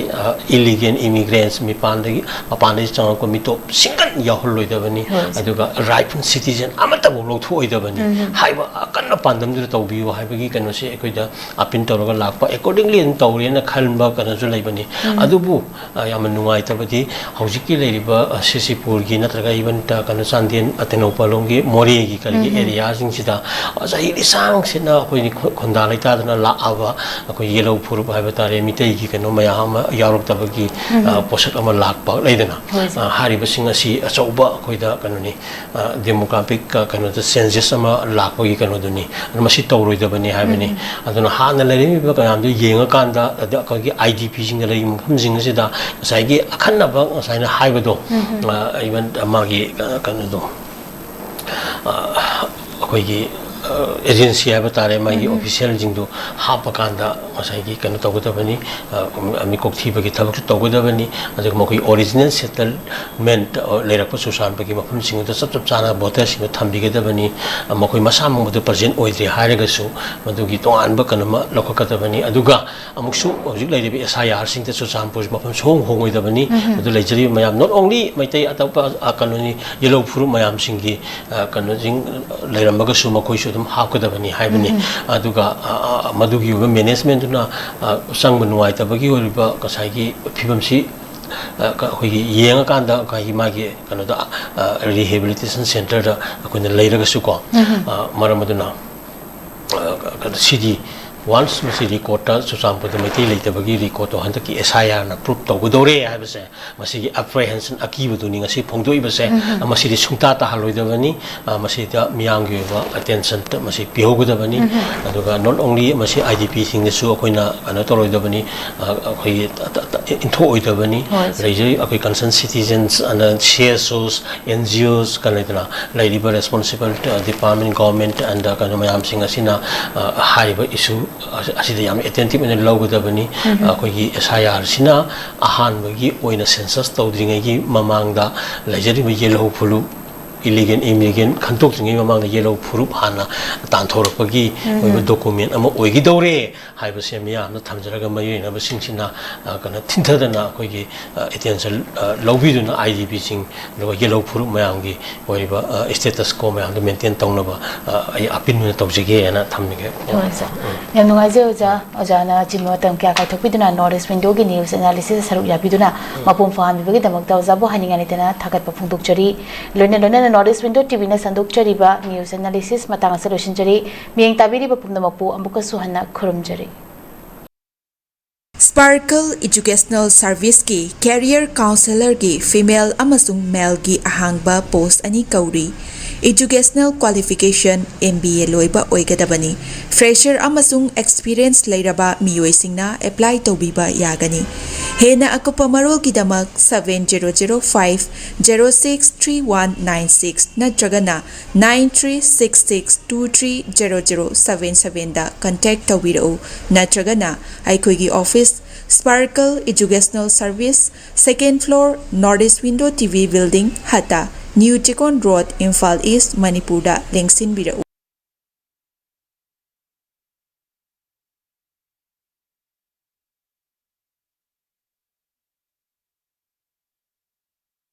ꯏꯂꯤꯒꯦꯜ ꯏꯃꯤꯒ꯭ꯔꯦꯟꯁ, ꯃꯄꯥꯟꯗꯒꯤ, ꯃꯄꯥꯟꯗꯒꯤ ꯆꯪꯉꯛꯄ ꯃꯤꯇꯣꯞ ꯁꯤꯡꯒꯟ ꯌꯥꯎꯍꯜꯂꯣꯏꯗꯕꯅꯤ꯫ ꯑꯗꯨꯒ ꯔꯥꯏꯠꯐꯨꯜ ꯁꯤꯇꯤꯖꯟ ꯑꯃꯠꯇꯐꯥꯎ ꯂꯧꯊꯣꯛꯑꯣꯏꯗꯕꯅꯤ ꯍꯥꯏꯕ ꯑꯀꯟꯕ ꯄꯥꯟꯗꯝꯗꯨꯗ ꯇꯧꯕꯤꯌꯨ ꯍꯥꯏꯕꯒꯤ ꯀꯩꯅꯣꯁꯦ ꯑꯩꯈꯣꯏꯗ ꯑꯄꯤꯜ ꯇꯧꯔꯒ ꯂꯥꯛꯄ, ꯑꯦꯀꯣꯔꯗꯤꯡꯂꯤ ꯑꯗꯨꯝ ꯇꯧꯔꯦꯅ ꯈꯟꯕ ꯀꯩꯅꯣꯁꯨ ꯂꯩꯕꯅꯤ꯫ ꯑꯗꯨꯕꯨ ꯌꯥꯝꯅ ꯅꯨꯡꯉꯥꯏꯇꯕꯗꯤ ꯍꯧꯖꯤꯛꯀꯤ ꯂꯩꯔꯤꯕ ꯁꯤꯁꯤꯄꯨꯔꯒꯤ ꯅꯠꯇ꯭ꯔꯒ ꯏꯚꯟ ꯀꯩꯅꯣ ꯆꯥꯟꯗꯦꯜ, ꯇꯦꯡꯅꯧꯄꯜ ꯂꯣꯝꯒꯤ ꯃꯣꯔꯦꯒꯤ ꯀꯔꯤꯒꯤ ꯑꯦꯔꯤꯌꯥꯁꯤꯡꯁꯤꯗ ꯆꯍꯤ ꯂꯤꯁꯥꯡꯁꯤꯠꯅ ꯑꯩꯈꯣꯏꯒꯤ ꯈꯨ- ꯈꯨꯟꯗꯥ ꯂꯩꯇꯥꯗꯅ ꯂꯥꯛꯑꯕ ꯑꯩꯈꯣꯏ ꯌꯦꯜꯍꯧ ꯐꯨꯔꯨꯞ ꯍꯥꯏꯕ ꯇꯥꯔꯦ, ꯃꯤꯇꯩꯒꯤ ꯀꯩꯅꯣ ꯃꯌꯥꯝ ꯑꯃ ꯌꯥꯎꯔꯛꯇꯕꯒꯤ, ꯑ, ꯄꯣꯠꯁꯛ ꯑꯃ ꯂꯥꯛꯄ ꯂꯩꯗꯅ, ꯍꯣꯏ, ꯁꯥꯔ꯫ ꯑ, ꯍꯥꯏꯔꯤꯕꯁꯤꯡ ꯑꯁꯤ ꯑꯆꯧꯕ ꯑꯩꯈꯣꯏꯗ ꯀꯩꯅꯣꯅꯤ, ꯑ, demographic, ꯑ, ꯀꯩꯅꯣꯗ changes ꯑꯃ ꯂꯥꯛꯄꯒꯤ ꯀꯩꯅꯣꯗꯨꯅꯤ꯫ ꯑꯗꯨ ꯃꯁꯤ ꯇꯧꯔꯣꯏꯗꯕꯅꯤ ꯍꯥꯏꯕꯅꯤ꯫ ꯑꯗꯨꯅ ꯍꯥꯟꯅ ꯂꯩꯔꯝꯃꯤꯕ ꯃꯌꯥꯝꯗꯨ ꯌꯦꯡꯉꯀꯥꯟꯗ, ꯑꯗ ꯑꯩꯈꯣꯏꯒꯤ I D P ꯁꯤꯡꯗ ꯂꯩꯔꯤꯕ ꯃꯐꯝꯁꯤꯡ ꯑꯁꯤꯗ ꯉꯁꯥꯏꯒꯤ ꯑꯈꯟꯅꯕ, ꯉꯁꯥꯏꯅ ꯍꯥꯏꯕꯗꯣ, ꯑ, even ꯃꯥꯒꯤ, ꯑ, ꯀꯩꯅꯣꯗꯣ, ꯑ, ꯑꯩꯈꯣꯏꯒꯤ, ꯑ, agency ꯍꯥꯏꯕ ꯇꯥꯔꯦ, ꯃꯥꯒꯤ official ꯁꯤꯡꯗꯨ ꯍꯥꯞꯄꯀꯥꯟꯗ ꯉꯁꯥꯏꯒꯤ ꯀꯩꯅꯣ ꯇꯧꯒꯗꯕꯅꯤ, ꯑ, ꯃꯤꯀꯣꯛ ꯊꯤꯕꯒꯤ ꯊꯕꯛꯁꯨ ꯇꯧꯒꯗꯕꯅꯤ꯫ ꯑꯗꯨꯒ ꯃꯈꯣꯏ original settlement, ꯑ, ꯂꯩꯔꯛꯄ ꯆꯨꯔꯆꯥꯟꯄꯨꯔꯒꯤ ꯃꯐꯝꯁꯤꯡꯗꯨꯗ ꯆꯞ ꯆꯞ ꯆꯥꯅ voter ꯁꯤꯡꯗꯨ ꯊꯝꯕꯤꯒꯗꯕꯅꯤ꯫ ꯑ, ꯃꯈꯣꯏ ꯃꯁꯥꯃꯛ ꯃꯗꯨ present ꯑꯣꯏꯗ꯭ꯔꯦ ꯍꯥꯏꯔꯒꯁꯨ ꯃꯗꯨꯒꯤ ꯇꯣꯉꯥꯟꯕ ꯀꯩꯅꯣꯃ ꯂꯧꯈꯠꯀꯗꯕꯅꯤ꯫ ꯑꯗꯨꯒ ꯑꯃꯨꯛꯁꯨ ꯍꯧꯖꯤꯛ ꯂꯩꯔꯤꯕ S I R ꯁꯤꯡꯗ ꯆꯨꯔꯆꯥꯟꯄꯨꯔ ꯃꯐꯝ ꯁꯨꯍꯣꯡ ꯍꯣꯡꯉꯣꯏꯗꯕꯅꯤ꯫ ꯃꯗꯨ ꯂꯩꯖꯔꯤꯕ ꯃꯌꯥꯝ, not only ꯃꯩꯇꯩ, ꯑꯇꯣꯞꯄ, ꯑ, ꯀꯩꯅꯣꯅꯤ, ꯌꯦꯜꯍꯧ ꯐꯨꯔꯨꯞ ꯃꯌꯥꯝꯁꯤꯡꯒꯤ, ꯑ, ꯀꯩꯅꯣꯁꯤꯡ ꯂꯩꯔꯝꯃꯒꯁꯨ ꯃꯈꯣꯏꯁꯨ ꯑꯗꯨꯝ ꯍꯥꯞꯀꯗꯕꯅꯤ ꯍꯥꯏꯕꯅꯤ꯫ ꯑꯗꯨꯒ, ꯑ, ꯑ, ꯃꯗꯨꯒꯤ ꯑꯣꯏꯕ management ꯗꯨꯅ, ꯑ, ꯆꯪꯕ ꯅꯨꯡꯉꯥꯏꯇꯕꯒꯤ ꯑꯣꯏꯔꯤꯕ ꯉꯁꯥꯏꯒꯤ ꯐꯤꯕꯝꯁꯤ, ꯑ, ꯀ-, ꯑꯩꯈꯣꯏꯒꯤ ꯌꯦꯡꯉꯀꯥꯟꯗ ꯉꯁꯥꯏꯒꯤ ꯃꯥꯒꯤ ꯀꯩꯅꯣꯗ, ꯑ, rehabilitation centre ꯗ ꯑꯩꯈꯣꯏꯅ ꯂꯩꯔꯒꯁꯨꯀꯣ, ꯑ, ꯃꯔꯝ ꯑꯗꯨꯅ, ꯑ, ꯀ-, ꯀꯩꯅꯣ, ꯁꯤꯗꯤ once ꯃꯁꯤ record ꯇ ꯆꯨꯔꯆꯥꯟꯄꯨꯔꯗ ꯃꯩꯇꯩ ꯂꯩꯇꯕꯒꯤ record ꯇꯣ ꯍꯟꯗꯛꯀꯤ S I R ꯅ prove ꯇꯧꯒꯗꯧꯔꯦ ꯍꯥꯏꯕꯁꯦ, ꯃꯁꯤꯒꯤ apprehension, ꯑꯀꯤꯕꯗꯨꯅꯤ ꯉꯁꯤ ꯐꯣꯡꯗꯣꯛꯏꯕꯁꯦ꯫ ꯃꯁꯤꯗꯤ ꯁꯨꯡꯇꯥ ꯇꯥꯍꯜꯂꯣꯏꯗꯕꯅꯤ꯫ ꯑ, ꯃꯁꯤꯗ ꯃꯤꯌꯥꯝꯒꯤ ꯑꯣꯏꯕ attention ꯇ ꯃꯁꯤ ꯄꯤꯍꯧꯒꯗꯕꯅꯤ꯫ ꯑꯗꯨꯒ not only ꯃꯁꯤ I D P ꯁꯤꯡꯗꯁꯨ ꯑꯩꯈꯣꯏꯅ ꯀꯩꯅꯣ ꯇꯧꯔꯣꯏꯗꯕꯅꯤ, ꯑ, ꯑꯩꯈꯣꯏꯒꯤ ꯇ-, ꯇ-, ꯇ-, ꯏꯟꯊꯣꯛꯑꯣꯏꯗꯕꯅꯤ꯫ ꯍꯣꯏ, ꯁꯥꯔ꯫ ꯂꯩꯖꯔꯤ ꯑꯩꯈꯣꯏ concerned citizens, ꯑꯅ C S Os, N G Os, ꯀꯩꯅꯣ ꯂꯩꯗꯅ, ꯂꯩꯔꯤꯕ responsible, ꯑ, department, government and, ꯑ, ꯀꯩꯅꯣ ꯃꯌꯥꯝꯁꯤꯡ ꯑꯁꯤꯅ, ꯑ, ꯍꯥꯏꯔꯤꯕ issue ꯑꯁꯤꯗ ꯌꯥꯝꯅ attentive ꯑꯣꯏꯅ ꯂꯧꯒꯗꯕꯅꯤ꯫ ꯑꯩꯈꯣꯏꯒꯤ S I R ꯁꯤꯅ ꯑꯍꯥꯟꯕꯒꯤ ꯑꯣꯏꯅ census ꯇꯧꯗ꯭ꯔꯤꯉꯩꯒꯤ ꯃꯃꯥꯡꯗ ꯂꯩꯖꯔꯤꯕ ꯌꯦꯜꯍꯧ ꯐꯨꯔꯨꯞ, illegal, illegal ꯈꯟꯗꯣꯛꯇ꯭ꯔꯤꯉꯩ ꯃꯃꯥꯡꯗ ꯌꯦꯜꯍꯧ ꯐꯨꯔꯨꯞ ꯍꯥꯟꯅ ꯇꯥꯟꯊꯣꯔꯛꯄꯒꯤ ꯑꯣꯏꯕ document ꯑꯃ ꯑꯣꯏꯒꯗꯧꯔꯦ ꯍꯥꯏꯕꯁꯦ ꯃꯤꯌꯥꯝꯗ ꯊꯝꯖꯔꯒ, ꯃꯔꯤ ꯂꯩꯅꯕꯁꯤꯡꯁꯤꯅ, ꯑ, ꯀꯩꯅꯣ, ꯊꯤꯟꯊꯗꯅ ꯑꯩꯈꯣꯏꯒꯤ, ꯑ, attention, ꯑ, ꯂꯧꯕꯤꯗꯨꯅ I D P ꯁꯤꯡ, ꯑꯗꯨꯒ ꯌꯦꯜꯍꯧ ꯐꯨꯔꯨꯞ ꯃꯌꯥꯝꯒꯤ ꯑꯣꯏꯔꯤꯕ, ꯑ, status quo ꯃꯌꯥꯝꯗꯣ maintain ꯇꯧꯅꯕ, ꯑ, ꯑꯩ appeal ꯑꯣꯏꯅ ꯇꯧꯖꯒꯦꯅ ꯊꯝꯖꯒꯦ꯫ ꯍꯣꯏ, ꯁꯥꯔ꯫ ꯌꯥꯝ ꯅꯨꯡꯉꯥꯏꯖꯩ, ꯑꯣꯖꯥ꯫ ꯑꯣꯖꯥꯅ ꯑꯆꯤꯟꯕ ꯃꯇꯝ ꯀꯌꯥ ꯀꯥꯏꯊꯣꯛꯄꯤꯗꯨꯅ North East Window ꯒꯤ news analysis ꯁꯔꯨꯛ ꯌꯥꯕꯤꯗꯨꯅ ꯃꯄꯨꯡ ꯐꯥꯍꯟꯕꯤꯕꯒꯤꯗꯃꯛꯇ ꯑꯣꯖꯥꯕꯨ ꯍꯥꯏꯅꯤꯡꯉꯥꯏ ꯂꯩꯇꯅ ꯊꯥꯒꯠꯄ ꯐꯣꯡꯗꯣꯛꯆꯔꯤ꯫ ꯂꯣꯏꯅ ꯂꯣꯏꯅꯅ North East Window T V ꯅ ꯁꯟꯗꯣꯛꯆꯔꯤꯕ news analysis ꯃꯇꯥꯡ ꯑꯁꯤꯗ ꯂꯣꯏꯁꯤꯟꯖꯔꯤ꯫ ꯃꯤꯠꯌꯦꯡ ꯇꯥꯕꯤꯔꯤꯕ ꯄꯨꯝꯅꯃꯛꯄꯨ ꯑꯃꯨꯛꯀꯁꯨ ꯍꯟꯅ ꯈꯨꯔꯨꯝꯖꯔꯤ꯫ Sparkle Educational Service ꯀꯤ career counsellor ꯒꯤ female ꯑꯃꯁꯨꯡ male ꯒꯤ ꯑꯍꯥꯡꯕ post ꯑꯅꯤ ꯀꯧꯔꯤ꯫ Educational qualification M B A ꯂꯣꯏꯕ ꯑꯣꯏꯒꯗꯕꯅꯤ꯫ Fresher ꯑꯃꯁꯨꯡ experience ꯂꯩꯔꯕ ꯃꯤꯑꯣꯏꯁꯤꯡꯅ apply ꯇꯧꯕꯤꯕ ꯌꯥꯒꯅꯤ꯫ ꯍꯦꯟꯅ ꯑꯀꯨꯞꯄ ꯃꯔꯣꯜꯒꯤꯗꯃꯛ seven zero zero five zero six three one nine six ꯅꯠꯇ꯭ꯔꯒꯅ nine three six six two three zero zero seven seven ꯗ contact ꯇꯧꯕꯤꯔꯛꯎ, ꯅꯠꯇ꯭ꯔꯒꯅ ꯑꯩꯈꯣꯏꯒꯤ office, Sparkle Educational Service, second floor, North East Window T V Building, ꯍꯠꯇ, New Chikon Road, Imphal East, ꯃꯅꯤꯄꯨꯔꯗ ꯂꯦꯡꯁꯤꯟꯕꯤꯔꯛꯎ꯫